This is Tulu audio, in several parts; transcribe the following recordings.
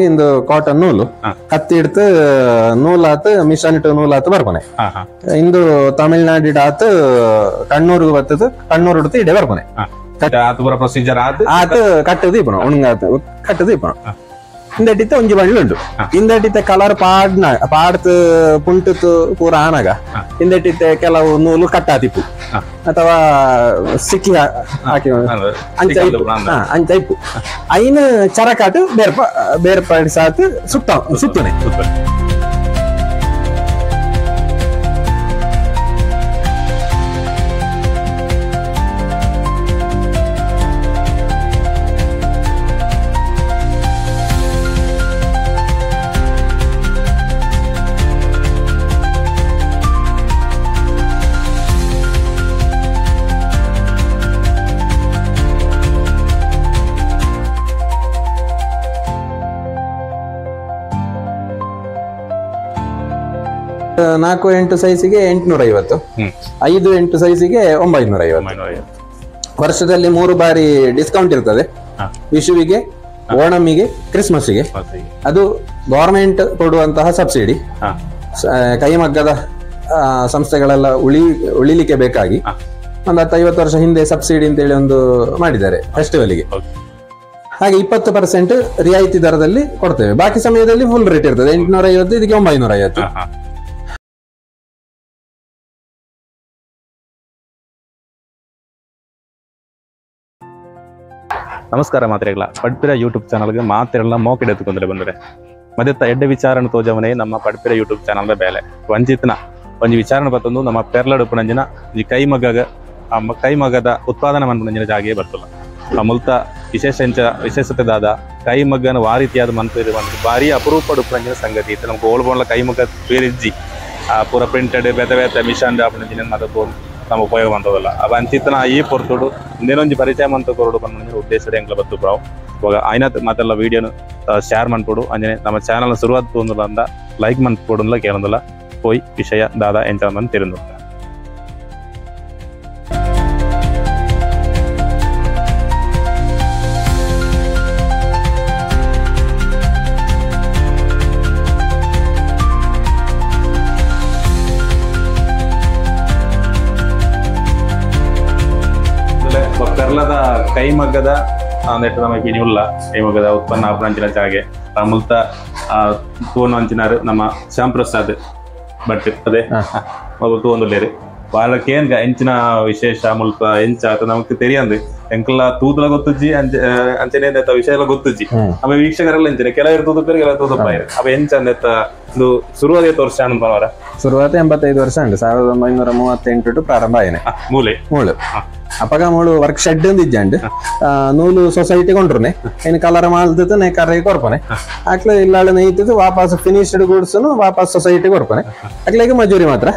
ಇಂದು ಕಾಟನ್ ನೂಲು ಹತ್ತಿ ಹಿಡ್ತು ನೂಲಾತ್ ಮಿಷನ್ ಇಟ್ಟು ನೂಲಾತ್ ಬರ್ಪನೆ. ಇಂದು ತಮಿಳ್ನಾಡು ಆತು ಕಣ್ಣೂರ್ಗು ಬತ್ತದು, ಕಣ್ಣೂರು ಹಿಡ್ತು ಇಡೆ ಬರ್ಪನೆ. ಪ್ರೊಸೀಜರ್ ಆತು ಕಟ್ಟದು ಇಪ್ಪಣ ಉಣಗಾತು ಕಟ್ಟದು ಇಪ್ಪಣ. ಇಂದಟಿತ್ತ ಒಂಜಿ ಬಳ್ಳಿ ಉಂಟು, ಇಂದಟಿತ್ತ ಕಲರ್ ಪಾಡ್ನ ಪಾಡ್ತು ಪುಂಟುತು ಪೂರ ಆನಗ ಇಂದಟಿತ್ತೆ ಕೆಲವು ನೂಲು ಕಟ್ಟಾತಿಪ್ಪು ಅಥವಾ ಸಿಕ್ಕಿ ಹಾಕಿ ಅಂಚ ಅಂಚ ಇಪ್ಪು. ಐನ ಚರಕಾಟು ಬೇರ್ಪ ಬೇರ್ಪಡಿಸಾತು ಸುತ್ತ ಸುತ್ತನೆ. ನಾಲ್ಕು ಎಂಟು ಸೈಜಿಗೆ 850, 5 8 ಸೈಜಿಗೆ 950. ವರ್ಷದಲ್ಲಿ 3 ಬಾರಿ ಡಿಸ್ಕೌಂಟ್ ಇರ್ತದೆ, ವಿಶುವಿಗೆ, ಓಣಮಿಗೆ, ಕ್ರಿಸ್ಮಸ್ಗೆ. ಅದು ಗವರ್ಮೆಂಟ್ ಕೊಡುವಂತಹ ಸಬ್ಸಿಡಿ. ಕೈಮಗ್ಗದ ಸಂಸ್ಥೆಗಳೆಲ್ಲ ಉಳಿಲಿಕ್ಕೆ ಬೇಕಾಗಿ ಒಂದು 50 ವರ್ಷ ಹಿಂದೆ ಸಬ್ಸಿಡಿ ಅಂತೇಳಿ ಒಂದು ಮಾಡಿದ್ದಾರೆ ಫೆಸ್ಟಿವಲ್ಗೆ. ಹಾಗೆ 20% ರಿಯಾಯಿತಿ ದರದಲ್ಲಿ ಕೊಡ್ತೇವೆ. ಬಾಕಿ ಸಮಯದಲ್ಲಿ ಫುಲ್ ರೇಟ್ ಇರ್ತದೆ, 850, ಇದಕ್ಕೆ 950. ನಮಸ್ಕಾರ ಮಾತ್ರೆಗಳ ಪಡ್ಪಿರ ಯೂಟ್ಯೂಬ್ ಚಾನಲ್ಗೆ ಮಾತ್ರೆಲ್ಲ ಮೋಕಿಡೆ ಎತ್ತುಕೊಂಡ್ರೆ ಬಂದರೆ ಮಧ್ಯತ್ತ ಎಡ್ಡೆ ವಿಚಾರಣ ತೋಜವನೇ ನಮ್ಮ ಪಡ್ಪಿರ ಯೂಟ್ಯೂಬ್ ಚಾನಲ್ದ ಬೇಲೆ ವಂಚಿತನ ಒಂಜಿ ವಿಚಾರಣೆ ಬತ್ತೊಂದು ನಮ್ಮ ಪೆರ್ಲಡು ಪುಣಂಜಿನ ಈ ಕೈಮಗ್ಗದ ಉತ್ಪಾದನೆ ಮನ್ಪುಣಂಜಿನ ಜಾಗೆಯೇ ಬರ್ತಲ್ಲ. ಆ ಮುಲ್ತ ವಿಶೇಷ ವಿಶೇಷತೆ ದಾದ ಕೈಮಗ್ಗನ ವಾ ರೀತಿಯಾದ ಮನ್ಪು ಭಾರಿ ಅಪರೂಪ ಉಪ್ಪುಣಂಜಿನ ಸಂಗತಿ ಇತ್ತು. ನಮ್ಗೆ ಓಲ್ಬೋನ್ಲ ಕೈಮಗ್ಗ ಬೇರಿಜ್ಜಿ ಆ ಪೂರ ಪ್ರಿಂಟೆಡ್ ಬೇತೆ ಬೇತೆ ಮಿಷನ್ ಪುಣಂಜಿನ ಮತ್ತೆ ನಮ್ಮ ಉಪಯೋಗ ಮಂತದಲ್ಲ. ಅವ ಅಂಚಿತನ ಈ ಪೊರ್ತುಡು ಇಂದೇನೊಂಜಿ ಪರಿಚಯ ಮಂತ ಕೊರಡು ಪನ್ಪುನ ಉದ್ದೇಶದ ಎಂಕ್ಲ ಬತ್ತು ಪ್ರಾವು. ಇವಾಗ ಆಯ್ನ ಮಾತೆಲ್ಲ ವೀಡಿಯೋನು ಶೇರ್ ಮನ್ಪೊಡು, ಅಂಜನೆ ನಮ್ಮ ಚಾನಲ್ ಶುರುವಾದ ತೋಂದುಲ್ಲ ಅಂದ ಲೈಕ್ ಮನ್ಪೊಡುಂದ್ಲ ಕೇಳೊಂದುಲ್ಲ ಪೋಯ್ ವಿಷಯ ದಾದಾ ಎಂಚ ಮಂದ್ ತಿರುಂದು. ಪೆರ್ಲದ ಕೈಮಗ್ಗದ ನೆಟ್ಟು ನಮಗೆ ಇನಿಯುಲ್ಲ ಕೈಮಗ್ಗದ ಉತ್ಪನ್ನ ಆಪುನಂಚಿನ ಜಾಗೆ ಮುಲ್ತ ತೂವೊಂದು ಅಂಚಿನಾರು ನಮ್ಮ ಶ್ಯಾಮ್ ಪ್ರಸಾದ್ ಭಟ್ ಅದೇ ಮಗು ತೂವೊಂದುಲ್ಲೇರು. వాళ్ళకి ಎಂಚಿನ ವಿಶೇಷ ಮುಲ್ಪ ಎಂಚ ಆತ ನಮಕ್ ತೆರಿಯಂದು ಎಂಕಲ್ಲ ತೂತಲ ಗೊತ್ತುಜ್ಜಿ ಅಂಚನೆ ವಿಷಯ ಎಲ್ಲ ಗೊತ್ತುಜ್ಜಿ. ಆಮೇಲೆ ವೀಕ್ಷಕರೆಲ್ಲ ಎಂಚಿನ ಕೆಲವರು ತೂತುಪೇರು ಕೆಲವರು ತೂತಪ್ಪಾಯರು. ಅವ ಎಂಚ ಅಂದೆತ್ತ ಇದು ಶುರುವಾದ ವರ್ಷ ಅನ್ಪನವರ ಶುರುವಾತ 85 ವರ್ಷ ಉಂಟು. 1938 ಪ್ರಾರಂಭ ಆಯ್ನೆ ಮೂಲೆ ಮೂಳು. ಅಪಗ ಮೂಳು ವರ್ಕ್ ಶೆಡ್ ಇಜ್ಜಂಡ್ ನೂಲು ಸೊಸೈಟಿ ಕೊಂಡ್ರನೆ ಏನ್ ಕಲರ್ ಮಾಲ್ದದ್ದು ನೇ ಕರ್ರೆ ಕೊರ್ಪನೆ ಆಕ್ಲೆ ಇಲ್ಲಾಳು ನೇಯ್ತಿದ್ದು ವಾಪಸ್ ಫಿನಿಶ್ಡ್ ಗೂಡ್ಸ್ ವಾಪಸ್ ಸೊಸೈಟಿ ಕೊರ್ಪನೆ ಅಕ್ಲೆಗೆ ಮಜೂರಿ ಮಾತ್ರ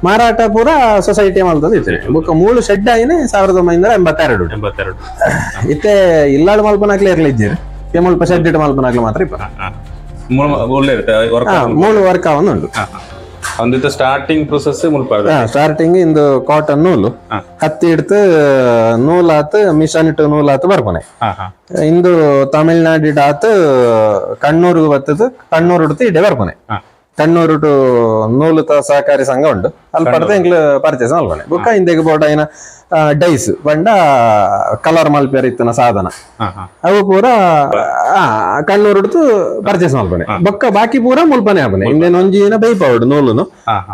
ಮಾರಾಟ ಪೂರ ಸೊಸೈಟಿ ಮಾಲ್ತದ ಇತ್ತು. ಬುಕ್ಕ ಮೂಳು ಶೆಡ್ ಆಯ್ನೆ 1982 ಇತ್ತೆ ಇಲ್ಲಾಳು ಮಲ್ಪನಾಕ್ಲೆ ಇರ್ಲಿ ಇದ್ದೀರಿ ಮುಲ್ಪ ಶೆಡ್ ಇಟ್ಟು ಮಲ್ಪನಾಕ್ಲೆ ಮಾತ್ರ ಇಪ್ಪ ಮೂಳು ವರ್ಕ್ ಆವೊಂದು ಉಂಟು. ಸ್ಟಾರ್ಟಿಂಗ್ ಪ್ರೊಸೆಸ್ ಮುಲ್ಪ ಸ್ಟಾರ್ಟಿಂಗ್ ಇಂದು ಕಾಟನ್ ನೂಲು ಹತ್ತಿ ಹಿಡ್ತು ನೂಲಾತ್ ಮಿಷನ್ ಇಟ್ಟು ನೂಲಾತ್ ಬರ್ಪನೆ. ಇಂದು ತಮಿಳ್ನಾಡು ಆತು ಕಣ್ಣೂರ್ಗು ಬತ್ತದು, ಕಣ್ಣೂರು ಹಿಡ್ತು ಇಡೆ ಬರ್ಪನೆ. ಕಣ್ಣೂರು ಟು ನೂಲು ಸಹಕಾರಿ ಸಂಘ ಉಂಟು, ಅಲ್ಲಿ ಪಡೆದ ಎಂಗ್ಲು ಪರ್ಚೇಸ್ ಮಲ್ಪನೆ. ಬುಕ್ಕ ಹಿಂದೆಗೆ ಬೋರ್ಡ್ అయిన ಡೈಸ್ ಬಂಡ ಕಲರ್ ಮಲ್ಪೇರ್ ಇತ್ತನ ಸಾಧನ ಅವು ಪೂರ ಕಣ್ಣೂರು ಹಿಡ್ತು ಪರ್ಚೇಸ್ ಮಲ್ಪನೆ. ಬೊಕ್ಕ ಬಾಕಿ ಪೂರ ಮುಲ್ಪನೆ ಆಪನೆ. ಇಂದೇನು ಒಂಜಿನ ಬೇಯ್ಪಾವಡು ನೂಲುನು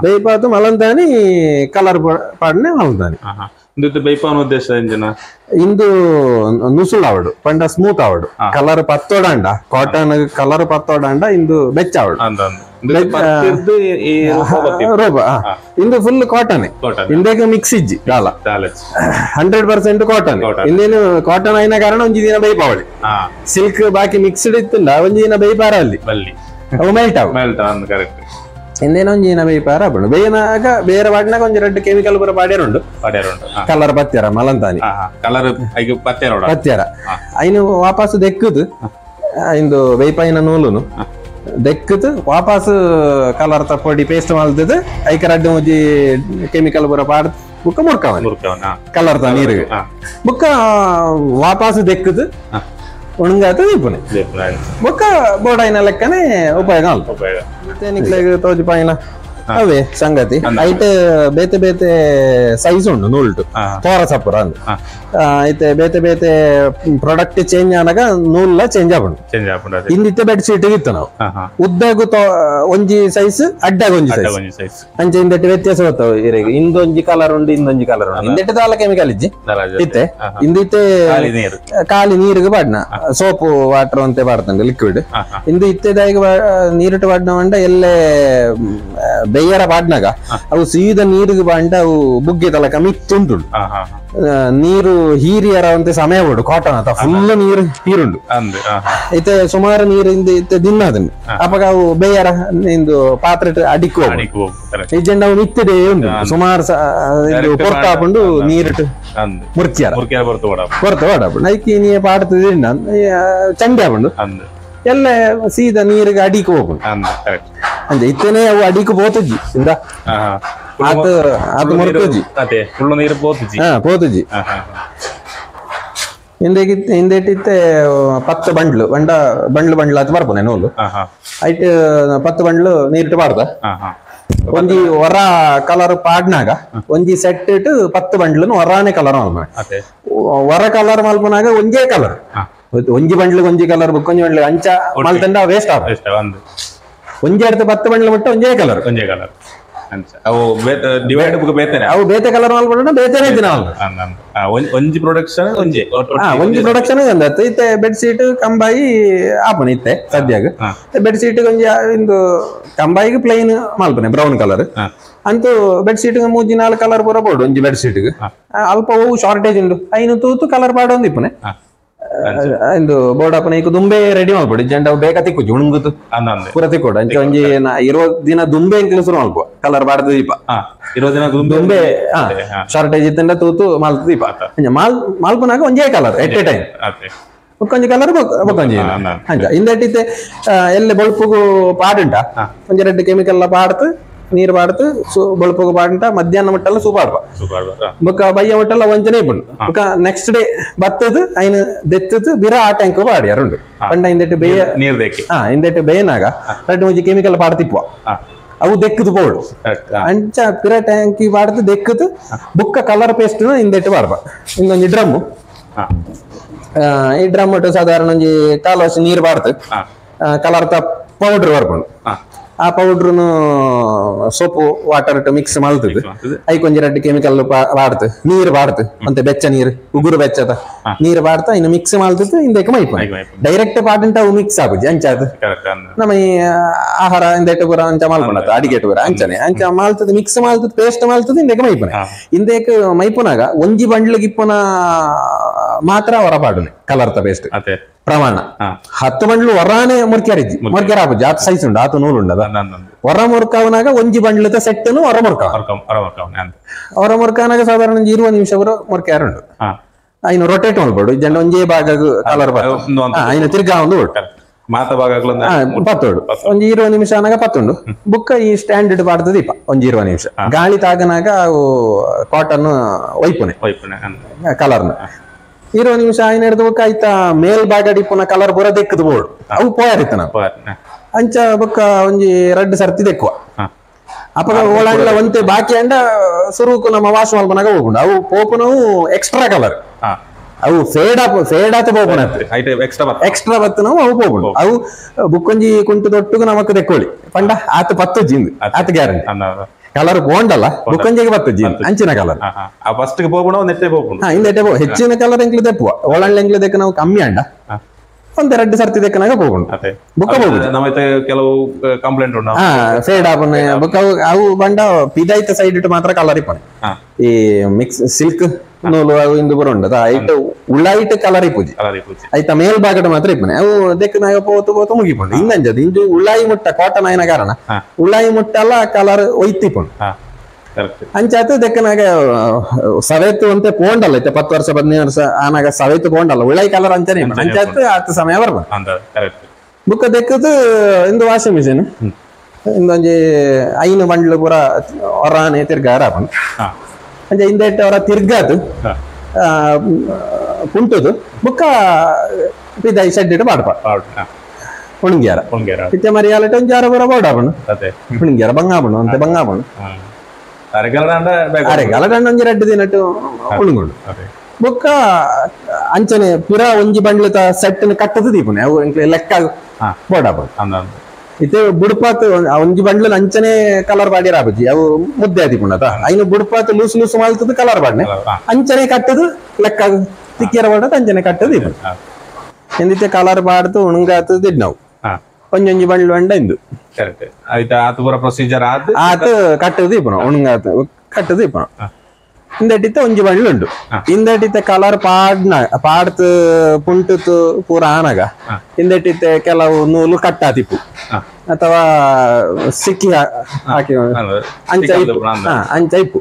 ಬೇಯ್ಪಾತು ಮಲಂತಾನಿ ಕಲರ್ ಪಾಡನೆ ಮಲಂತಾನಿ. ಉದ್ದೇಶ ಇಂದು ನುಸುಳಾವಡು ಪಂಡ ಸ್ಮೂತ್ ಆವಡು ಕಲರ್ ಪತ್ತೋಡಾಂಡ ಕಾಟನ್ ಕಲರ್ ಪತ್ತೋಡಾಂಡ ಇಂದು ಬೆಚ್ಚಾವಡು ರೋಬ. ಇಂದು ಫುಲ್ ಕಾಟನ್ ಇಂದೇಗ ಮಿಕ್ಸ್ ಇಜ್ಜಿ ದಾಲ 100% ಕಾಟನ್. ಇಂದೇನು ಕಾಟನ್ అయిన ಕಾರಣ ಒಂಜಿ ದಿನ ಬೇಯ್ಪಾವಳಿ. ಸಿಲ್ಕ್ ಬಾಕಿ ಮಿಕ್ಸ್ಡ್ ಇತ್ತುಂಡ ಒಂಜಿ ದಿನ ಬೇಯ್ಪಾರ ಅಲ್ಲಿ ಅವು ಮೆಲ್ಟ್ ಆವು. ಇಂದೇನೋ ಒಂಜಿ ದಿನ ಬೇಯ್ಪಾರ ಆಪುಂಡು. ಬೇಯನಾಗ ಬೇರೆ ಪಾಡಿನಾಗ ಒಂಜಿ ರೆಡ್ ಕೆಮಿಕಲ್ ಪೂರ ಪಾಡ್ಯಾರ ಉಂಟು ಕಲರ್ ಪತ್ಯಾರ ಮಲಂತಾನಿ ಕಲರ್ ಪತ್ಯಾರ ಐನು ವಾಪಸ್ ದೆಕ್ಕುದು ಇಂದು ಬೇಯ್ಪಾಯಿನ ನೂಲುನು ದೆಕ್ಕುದು ವಾಪಸ್ ಕಲರ್ ತಪ್ಪೊಡಿ ಪೇಸ್ಟ್ ಮಲ್ತದು ಐಕ ರಡ್ಡು ಒಂಜಿ ಕೆಮಿಕಲ್ ಪೂರ ಪಾಡ್ ಬುಕ್ಕ ಮುರ್ಕವನ ಕಲರ್ ತ ನೀರು ಬುಕ್ಕ ವಾಪಸ್ ದೆಕ್ಕುದು ಉಣುಂಗಾತು ದೀಪುನೆ ಬೊಕ್ಕ ಬೋಡಾಯಿನ ಲೆಕ್ಕನೆ ಉಪಯೋಗ ಅಲ್ಪ ನಿಕ್ಲೆಗ್ ತೋಜಿಪಾಯಿನ ಅವೇ ಸಂಗತಿ ಐಟ್ ಬೇತೆ ಬೇತೆ ಸೈಜ್ ಉಂಡು ನೂಲ್ಟು ತೋರ ಸಪುರ ಅಂದ್ ಐತೆ ಬೇತೆ ಬೇತೆ ಪ್ರಾಡಕ್ಟ್ ಚೇಂಜ್ ಆನಾಗ ನೂಲ್ಲ ಚೇಂಜ್ ಆಪುಂಡು ಇಂದಿತ್ತೆ ಬೆಡ್ ಶೀಟ್ ಇತ್ತು ನಾವು ಉದ್ದಗು ಒಂಜಿ ಸೈಜ್ ಅಡ್ಡಾಗ ಒಂಜಿ ಸೈಜ್ ಅಂಚೆ ಇಂದೆಟ್ಟು ವ್ಯತ್ಯಾಸ ಬರ್ತಾವ ಇರೆಗ್ ಇಂದೊಂಜಿ ಕಲರ್ ಉಂಡು ಇಂದೊಂಜಿ ಕಲರ್ ಉಂಡು ಇಂದೆಟ್ಟು ದಾಲ ಕೆಮಿಕಲ್ ಇಜ್ಜಿ ಇತ್ತೆ ಇಂದಿತ್ತೆ ಖಾಲಿ ನೀರಿಗೆ ಪಾಡ್ನ ಸೋಪು ವಾಟರ್ ಅಂತೆ ಪಾಡ್ತಂಡು ಲಿಕ್ವಿಡ್ ಇಂದು ಇತ್ತೆದಾಗಿ ನೀರಿಟ್ಟು ಪಾಡ್ನ ಮಂಡ ಎಲ್ಲೇ ಬೆಯ್ಯರ ಪಾಡ್ನಾಗ ಅವು ಸೀದಾ ನೀರಿಗೆ ಬಾಂಡ ಅವು ಬುಗ್ಗೆ ತಲಕ ಮಿತ್ತುಂಟು ನೀರು ಹೀರಿಯರ ಅಂತ ಸಮಯ ಬಿಡು ಕಾಟನ್ ಅತ ಫುಲ್ ನೀರು ಹೀರುಂಡು ಇತ್ತೆ ಸುಮಾರು ನೀರು ಇತ್ತೆ ದಿನ ಅದನ್ನ ಅಪ್ಪಗ ಅವು ಬೇಯರ ಇಂದು ಪಾತ್ರೆ ಅಡಿಕ್ಕು ಇಜ್ಜಂಡ ಅವು ಮಿತ್ತಿದೆ ಉಂಟು ಸುಮಾರು ಪೊರ್ತಾಪುಂಡು ನೀರಿಟ್ಟು ಮುರ್ಕಿಯರ ಹೊರ್ತ ಓಡಾಪುಂಡು ಐಕಿ ನೀ ಪಾಡ್ತದೆ ಚಂಡಿ ಆಪುಂಡು ಎಲ್ಲ ಸೀದಾ ನೀರಿಗೆ ಅಡಿಕ್ ಹೋಗುಂಡು ಅಂಚೆ ಇತ್ತನೇ ಅವು ಅಡಿಕ್ ಪೋತುಜಿ ಇಂದ ಆತ ಆತ ಮುರ್ಕೋಜಿ ಪೋತುಜಿ ಹಿಂದೆಟ್ಟಿತ್ತೆ 10 ಬಂಡ್ಲು ಬಂಡ ಬಂಡ್ಲು ಬಂಡ್ಲು ಆತ ಬರ್ಪುನೆ ನೂಲು ಐಟ್ 10 ಬಂಡ್ಲು ನೀರಿಟ್ಟು ಪಾಡ್ದ ಒಂಜಿ ಹೊರ ಕಲರ್ ಪಾಡ್ನಾಗ ಒಂಜಿ ಸೆಟ್ ಇಟ್ಟು 10 ಬಂಡ್ಲು ಹೊರಾನೆ ಕಲರ್ ಮಲ್ಪುನ ಹೊರ ಕಲರ್ ಮಲ್ಪುನಾಗ ಒಂಜೇ ಕಲರ್ ಒಂಜಿ ಬಂಡ್ಲು ಒಂಜಿ ಕಲರ್ ಬುಕ್ಕೊಂಜಿ ಬಂಡ್ಲು ಅಂಚ ಮಲ್ತಂಡ ವೇಸ್ಟ್ ಆಗ ಒಂಜಿ അടുത്ത് 10 ಬಂಡ್ಲು ಮುಟ್ಟ ಒಂಜೇ ಕಲರ್ ಒಂಜೇ ಕಲರ್ ಡಿವೈಡ್ ಬೇತನೆ ಅವು ಬೇತೆ ಕಲರ್ ಮಲ್ಪಡ ಬೇತೆನೆ ದಿನ ಒಂಜಿ ಪ್ರೊಡಕ್ಷನ್ ಒಂಜಿ ಒಂಜಿ ಪ್ರೊಡಕ್ಷನ್ ಅಂದತ್ತು ಇತ್ತೆ ಬೆಡ್ ಶೀಟ್ ಕಂಬಾಯಿ ಆಪುನ ಇತ್ತೆ ಸದ್ಯಾಗ ಬೆಡ್ ಶೀಟ್ ಒಂಜಿ ಇಂದು ಕಂಬಾಯಿಗೆ ಪ್ಲೈನ್ ಮಲ್ಪನೆ ಬ್ರೌನ್ ಕಲರ್ ಅಂತೂ bed sheet 3 4 colour ಪೂರ ಬೋಡು ಒಂಜಿ ಬೆಡ್ ಶೀಟ್ ಅಲ್ಪ ಅವು ಶಾರ್ಟೇಜ್ ಉಂಡು ಐನು ತೂತು ಕಲರ್ ಪಾಡೊಂದು ಇಪ್ಪನೆ ಇಂದು ಬೋರ್ಡ್ ಈಗ ದುಂಬೆ ರೆಡಿ ಮಾಡ್ಬಿಡಿ ಜಂಡ ಬೇಗ ತಿಕ್ಕುಜಿ ಉಣುಂಗುತು ಪೂರ ತಿಕ್ಕೋಡು ಅಂಚೆ ಒಂಜಿ 20 ದಿನ ದುಂಬೆ ಎಂಕ್ಲು ಶುರು ಮಲ್ಪ ಕಲರ್ ಬಾಡ್ದು ದೀಪ 20 ದಿನ ದುಂಬೆ ಶಾರ್ಟೇಜ್ ಇತ್ತಂಡ ತೂತು ಮಾಲ್ತು ದೀಪ ಮಾಲ್ ಮಾಲ್ಪುನಾಗ ಒಂಜೇ colour at A time ಬೊಕ್ಕೊಂಜಿ colour ಬೊಕ್ಕೊಂಜಿ ಅಂಚ ಇಂದಟ್ಟಿತ್ತೆ ಎಲ್ಲೆ ಬೊಳ್ಪುಗು ಪಾಡುಂಟ ಒಂಜಿ ರೆಡ್ ಕೆಮಿಕಲ್ ಪಾಡ್ತು ನೀರು ಪಾಡ್ತು ಬೊಳ್ಪುಗು ಪಾಡುಂಟ ಮಧ್ಯಾಹ್ನ ಮುಟ್ಟಲ್ಲ ಸೂಪಾಡ್ಪ ಬೊಕ್ಕ ಬಯ್ಯ ಮುಟ್ಟಲ್ಲ ಒಂಜನೇ ಇಪ್ಪುಂಡು ಬೊಕ್ಕ ನೆಕ್ಸ್ಟ್ ಡೇ ಬತ್ತದು ಐನು ದೆತ್ತದು ಬಿರ ಆ ಟ್ಯಾಂಕ್ ಪಾಡ್ಯಾರುಂಡು ಪಂಡ ಇಂದೆಟ್ಟು ಬೇಯ ನೀರು ದೇಕಿ ಇಂದೆಟ್ಟು ಬೇಯನಾಗ ರಡ್ಡು ಒಂಜಿ ಕೆಮಿಕಲ್ ಪಾಡ್ತಿಪ್ಪುವ ಅವು ದೆಕ್ಕದು ಪೋಡು ಅಂಚ ಪಿರ ಟ್ಯಾಂಕಿ ಪಾಡ್ದು ದೆಕ್ಕದು ಬುಕ್ಕ ಕಲರ್ ಪೇಸ್ಟ್ ಇಂದೆಟ್ಟು ಪಾಡ್ಪ ಇಂದೊಂಜಿ ಡ್ರಮ್ ಈ ಡ್ರಮ್ ಒಟ್ಟು ಸಾಧಾರಣ ಒಂಜಿ ಕಾಲು ವರ್ಷ ನೀರು ಬಾರ್ದು ಕಲರ್ ತ ಪೌಡರ್ ಬರ್ಪುಂಡು ಆ ಪೌಡ್ರನು soap water mix ಮಲ್ತದು ಐಕ್ ಒಂಜಿ ರಡ್ಡು ಕೆಮಿಕಲ್ ಬಾಡ್ತು ನೀರು ಬಾಡ್ತು ಅಂತೆ ಬೆಚ್ಚ ನೀರು ಉಗುರು ಬೆಚ್ಚದ ನೀರು ಬಾಡ್ತಾ ಇನ್ನು ಮಿಕ್ಸ್ ಮಲ್ತದು ಇಂದಕ್ಕೆ ಮೈಪು ಡೈರೆಕ್ಟ್ ಪಾಡುಂಟ ಅವು ಮಿಕ್ಸ್ ಆಗುಜಿ ಅಂಚಾದು ನಮ್ಮ ಈ ಆಹಾರ ಇಂದೆಟ್ಟು ಪೂರ ಅಂಚ ಮಲ್ಪುಣತ ಅಡಿಗೆ ಪೂರ ಅಂಚನೆ ಅಂಚ ಮಾಲ್ತದು ಮಿಕ್ಸ್ ಮಲ್ತದು ಪೇಸ್ಟ್ ಮಲ್ತದು ಇಂದಕ್ಕೆ ಮೈಪುನೆ ಇಂದಕ್ಕೆ ಮೈಪುನಾಗ ಒಂಜಿ ಬಂಡ್ಲಿಗೆ ಇಪ್ಪುನ ಮಾತ್ರ ಹೊರ ಪಾಡುನೆ ಕಲರ್ತ ಪೇಸ್ಟ್ ಪ್ರಮಾಣ 10 ಬಂಡ್ಲು ಹೊರಾನೆ ಮುರ್ಕ್ಯಾರಿಜ್ಜಿ ಮುರ್ಕ್ಯಾರ ಆಪುಜಿ ಆತ ಸೈಜ್ ಉಂಡು ಆತ ನೂಲು ಉಂಡದ ಹೊರ ಮುರ್ಕಾವನಾಗ ಒಂಜಿ ಬಂಡ್ಲದ ಸೆಟ್ಟನು ಹೊರ ಮುರ್ಕ ಹೊರ ಮುರ್ಕಾನಾಗ ಸಾಧಾರಣ 20 ನಿಮಿಷ ಪೂರ ಮುರ್ಕ್ಯಾರ ಉಂಡು ಐನು ರೊಟೇಟ್ ಮಲ್ಪಡು ಜಂಡ ಒಂಜೇ ಭಾಗ ಕಲರ್ ಐನು ತಿರ್ಗಾ ಒಂದು ಪತ್ತೋಡು ಒಂಜಿ 20 ನಿಮಿಷ ಆನಾಗ ಪತ್ತುಂಡು ಬುಕ್ಕ ಈ ಸ್ಟ್ಯಾಂಡರ್ಡ್ ಪಾಡ್ದು ದೀಪ ಒಂಜಿ 20 ನಿಮಿಷ ಗಾಳಿ ತಾಗನಾಗ ಅವು ಕಾಟನ್ ಒಯ್ಪುನೆ ಕಲರ್ನ 20 ನಿಮಿಷ ಆಯ್ನ ಹಿಡ್ದು ಬೊಕ್ಕ ಆಯ್ತಾ ಮೇಲ್ಭಾಗ ಡಿಪ್ಪುನ ಕಲರ್ ಪೂರ ದೆಕ್ಕದು ಬೋಡು ಅವು ಪೋಯಾರಿತ್ತು ನಾವು ಅಂಚ ಬೊಕ್ಕ ಒಂಜಿ ರಡ್ಡು ಸರ್ತಿ ದೆಕ್ಕುವ ಅಪ್ಪಗ ಓಳಾಂಡ್ಲ ಒಂತೆ ಬಾಕಿ ಅಂಡ ಸುರುಕು ನಮ್ಮ ವಾಶ್ ಮಲ್ಪನಾಗ ಹೋಗುಂಡು ಅವು ಪೋಪುನವು ಎಕ್ಸ್ಟ್ರಾ ಕಲರ್ ಅವು ಫೇಡ್ ಫೇಡ್ ಆತ ಪೋಪುನ ಎಕ್ಸ್ಟ್ರಾ ಬತ್ತು ನಾವು ಅವು ಪೋಪುಂಡು ಅವು ಬುಕ್ಕೊಂಜಿ ಕುಂಟು ದೊಟ್ಟುಗು ನಮಕ್ ದೆಕ್ಕೋಳಿ ಪಂಡ ಆತ ಪತ್ತು ಜಿಂದು ಆತ ಗ್ಯಾರಂಟಿ ಕಲರ್ ಪೋಂಡಲ್ಲ ಬುಕ್ಕಂಜಿಗೆ ಬತ್ತು ಜೀನ್ ಅಂಚಿನ ಕಲರ್ ಫಸ್ಟ್ ಪೋಪುಣ ನೆಟ್ಟೆ ಪೋಪುಂಡು ಇಂದೆಟ್ಟೆ ಪೋ ಹೆಚ್ಚಿನ ಕಲರ್ ಎಂಕ್ಲು ದೆಪ್ಪುವ ಒಳಂಡ್ಲ ಎಂಕ್ಲು ದೆಕ್ಕ ನಾವು ಕಮ್ಮಿ ಅಂಡ ಒಂದೆರಡು ಸರ್ತಿ ದೆಕ್ಕನಾಗ ಪೋಪುಂಡು ಬುಕ್ಕ ಪೋಪುಂಡು ನಮ್ಮ ಕೆಲವು ಕಂಪ್ಲೇಂಟ್ ಉಂಟು ಫೇಡ್ ಆಪುನೆ ಬುಕ್ಕ ಅವು ಬಂಡ ಪಿದಾಯ್ತ ಸೈಡ್ ಇಟ್ಟು ಮಾತ್ರ ಕಲರ್ ಇಪ್ಪನೆ ಈ ಮಿಕ್ಸ್ ಸಿಲ್ಕ್ ನೂಲು ಅವು ಇಂದು ಪೂರ ಉಂಡದ ಐಟ್ ಉಳ್ಳಾಯಿಟ್ ಕಲರ್ ಇಪ್ಪುಜಿ ಐತ ಮೇಲ್ಭಾಗದ ಮಾತ್ರ ಇಪ್ಪನೆ ಅವು ದೆಕ್ಕನಾಗ ಪೋತು ಪೋತು ಮುಗಿಪುಂಡು ಇಂದಂಜದು ಇಂದು ಉಳ್ಳಾಯಿ ಮುಟ್ಟ ಕಾಟನ್ ಆಯ್ನ ಕಾರಣ ಉಳ್ಳಾಯಿ ಮುಟ್ಟಲ್ಲ ಕಲರ್ ಒಯ್ತಿಪ್ಪುಂಡು ಅಂಚಾತು ದೆಕ್ಕನಾಗ ಸವೆತು ಅಂತೆ ಪೋಂಡಲ್ಲ ಇತ್ತೆ 10 ವರ್ಷ 15 ವರ್ಷ ಆನಾಗ ಸವೆತು ಪೋಂಡಲ್ಲ ಉಳ್ಳಾಯಿ ಕಲರ್ ಅಂಚನೆ ಅಂಚಾತು ಆತ ಸಮಯ ಬರ್ಬೋದು ಬುಕ್ಕ ದೆಕ್ಕದು ಇಂದು ವಾಷಿಂಗ್ ಮಿಷಿನ್ ಇಂದೊಂಜಿ 5 ಬಂಡ್ಲು ಪೂರ ಹೊರಾನೆ ತಿರ್ಗಾರ ಆಪುಂಡು ಅಂಚೆ ಇಂದೆಟ್ಟು ಅವರ ತಿರ್ಗಾದು ಕುಂಟುದು ಬುಕ್ಕ ಪಿದಾಯಿ ಶೆಡ್ ಪಾಡ್ಪ ಉಣುಂಗ್ಯಾರ ಇತ್ತೆ ಮರಿಯಾಲಟ ಒಂಜಿ ಅರ ಪೂರ ಬೋಡಾಪುಂಡು ಉಣುಂಗ್ಯಾರ ಬಂಗಾಪುಂಡು ಅಂತೆ ಬಂಗಾಪುಂಡು ಅರೆಗಾಲ ಒಂಜಿ ರಡ್ಡು ದಿನಟ್ಟು ಉಣುಂಗುಂಡು ಬೊಕ್ಕ ಅಂಚನೆ ಪುರ ಒಂಜಿ ಬಂಡ್ಲತ ಸೆಟ್ ಕಟ್ಟದ ದೀಪುನೆ ಅವು ಲೆಕ್ಕ ಬೋಡಾಪುಂಡು ಇತ್ತೆ ಬುಡ್ಪಾತ್ ಒಂಜಿ ಬಂಡ್ಲ ಅಂಚನೆ ಕಲರ್ ಪಾಡಿರ ಆಪುಜಿ ಅವು ಮುದ್ದೆ ಆದಿಪುಂಡತ ಐನು ಬುಡ್ಪಾತ್ ಲೂಸ್ ಲೂಸ್ ಮಲ್ತದ ಕಲರ್ ಪಾಡ್ನೆ ಅಂಚನೆ ಕಟ್ಟದು ಲೆಕ್ಕ ತಿಕ್ಕಿಯರ ಪಾಡದ ಅಂಚನೆ ಕಟ್ಟದ ದೀಪುಂಡು ಎಂದಿತ್ತೆ ಕಲರ್ ಪಾಡ್ದು ಉಣುಂಗಾತು ದಿಡ್ನವು ಒಂಜೊಂಜಿ ಬಂಡ್ಲು ಬಂಡ ಇಂದು ಪ್ರೊಸೀಜರ್ ಆತ ಕಟ್ಟದು ದೀಪುನ ಉಣುಂಗಾತು ಕಟ್ಟದು ದೀಪುನ ಇಂದಟಿತ್ತ ಒಂಜಿ ಬಂಡ್ಲು ಉಂಡು ಇಂದಟಿತ್ತ ಕಲರ್ ಪಾಡ್ನ ಪಾಡ್ತು ಪುಂಟುತು ಪೂರ ಆನಗ ಇಂದಟಿತ್ತೆ ಕೆಲವು ನೂಲು ಕಟ್ಟಾತಿಪ್ಪು ಅಥವಾ ಸಿಕ್ಕಿ ಹಾಕಿ ಅಂಚ ಅಂಚ ಇಪ್ಪು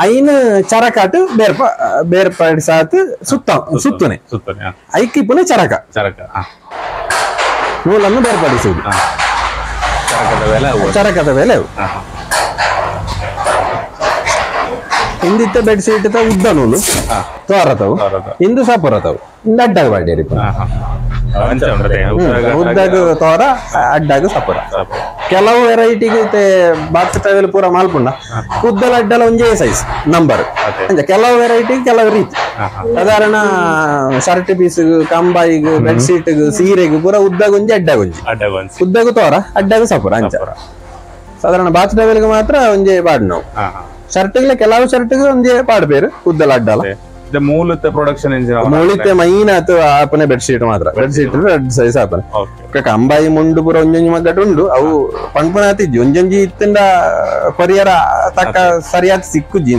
ಐನು ಚರಕಾಟು ಬೇರ್ಪ ಬೇರ್ಪಡಿಸಾತ್ ಸುತ್ತ ಸುತ್ತನೆ ಐಕಿಪ್ಪುನೆ ಚರಕ ಚರಕ ನೂಲನ್ನು ಬೇರ್ಪಡಿಸುವುದು ಚರಕದ ಬೆಲೆ ಇಂದಿತ್ತ ಬೆಡ್ ಶೀಟ್ ಉದ್ದ ನೂಲು ತೋರತವು ಇಂದು ಸಪುರತವು ಇಂದು ಅಡ್ಡಾಗ ಬಾಡಿಯರಿ ಉದ್ದಾಗ ತೋರ ಅಡ್ಡಾಗ ಸಪುರ ಕೆಲವು ವೆರೈಟಿಗೆ ಬಾತ್ ಟವೆಲ್ ಪೂರ ಮಾಲ್ಪುಂಡ ಉದ್ದಲ ಅಡ್ಡಲ ಒಂಜೇ ಸೈಜ್ ನಂಬರ್ ಕೆಲವು ವೆರೈಟಿ ಕೆಲವು ರೀತಿ ಸಾಧಾರಣ ಶರ್ಟ್ ಪೀಸ್ ಕಂಬಾಯಿಗ್ ಬೆಡ್ ಶೀಟ್ ಸೀರೆಗ್ ಪೂರ ಉದ್ದಾಗ ಒಂಜಿ ಅಡ್ಡಾಗ ಒಂಜಿ ಉದ್ದಾಗ ತೋರ ಅಡ್ಡಾಗ ಸಪುರ ಅಂಚ ಸಾಧಾರಣ ಬಾತ್ ಟವೆಲ್ಗೆ ಮಾತ್ರ ಒಂಜೇ ಬಾಡ್ ನಾವು ಶರ್ಟ್ಗಳ ಕೆಲವು ಶರ್ಟ್ಗೆ ಒಂದೇ ಪಾಡ್ಬೇರು ಉದ್ದಲ ಅಡ್ಡಲ ಮೂಲತ ಪ್ರೊಡಕ್ಷನ್ ಮೂಲತೆ ಮೈನ್ ಆತು ಆಪನೆ ಬೆಡ್ ಶೀಟ್ ಮಾತ್ರ bed sheet red size ಆಪನೆ ಕಂಬಾಯಿ ಮುಂಡು ಪೂರ ಒಂಜೊಂಜಿ ಮಗ್ಗಟ್ಟು ಉಂಡು ಅವು ಪಣ್ಪುನ ಆತಿಜ್ಜಿ ಒಂಜೊಂಜಿ ಇತ್ತಿಂದ ಕೊರಿಯರ ತಕ್ಕ ಸರಿಯಾದ ಸಿಕ್ಕುಜ್ಜಿ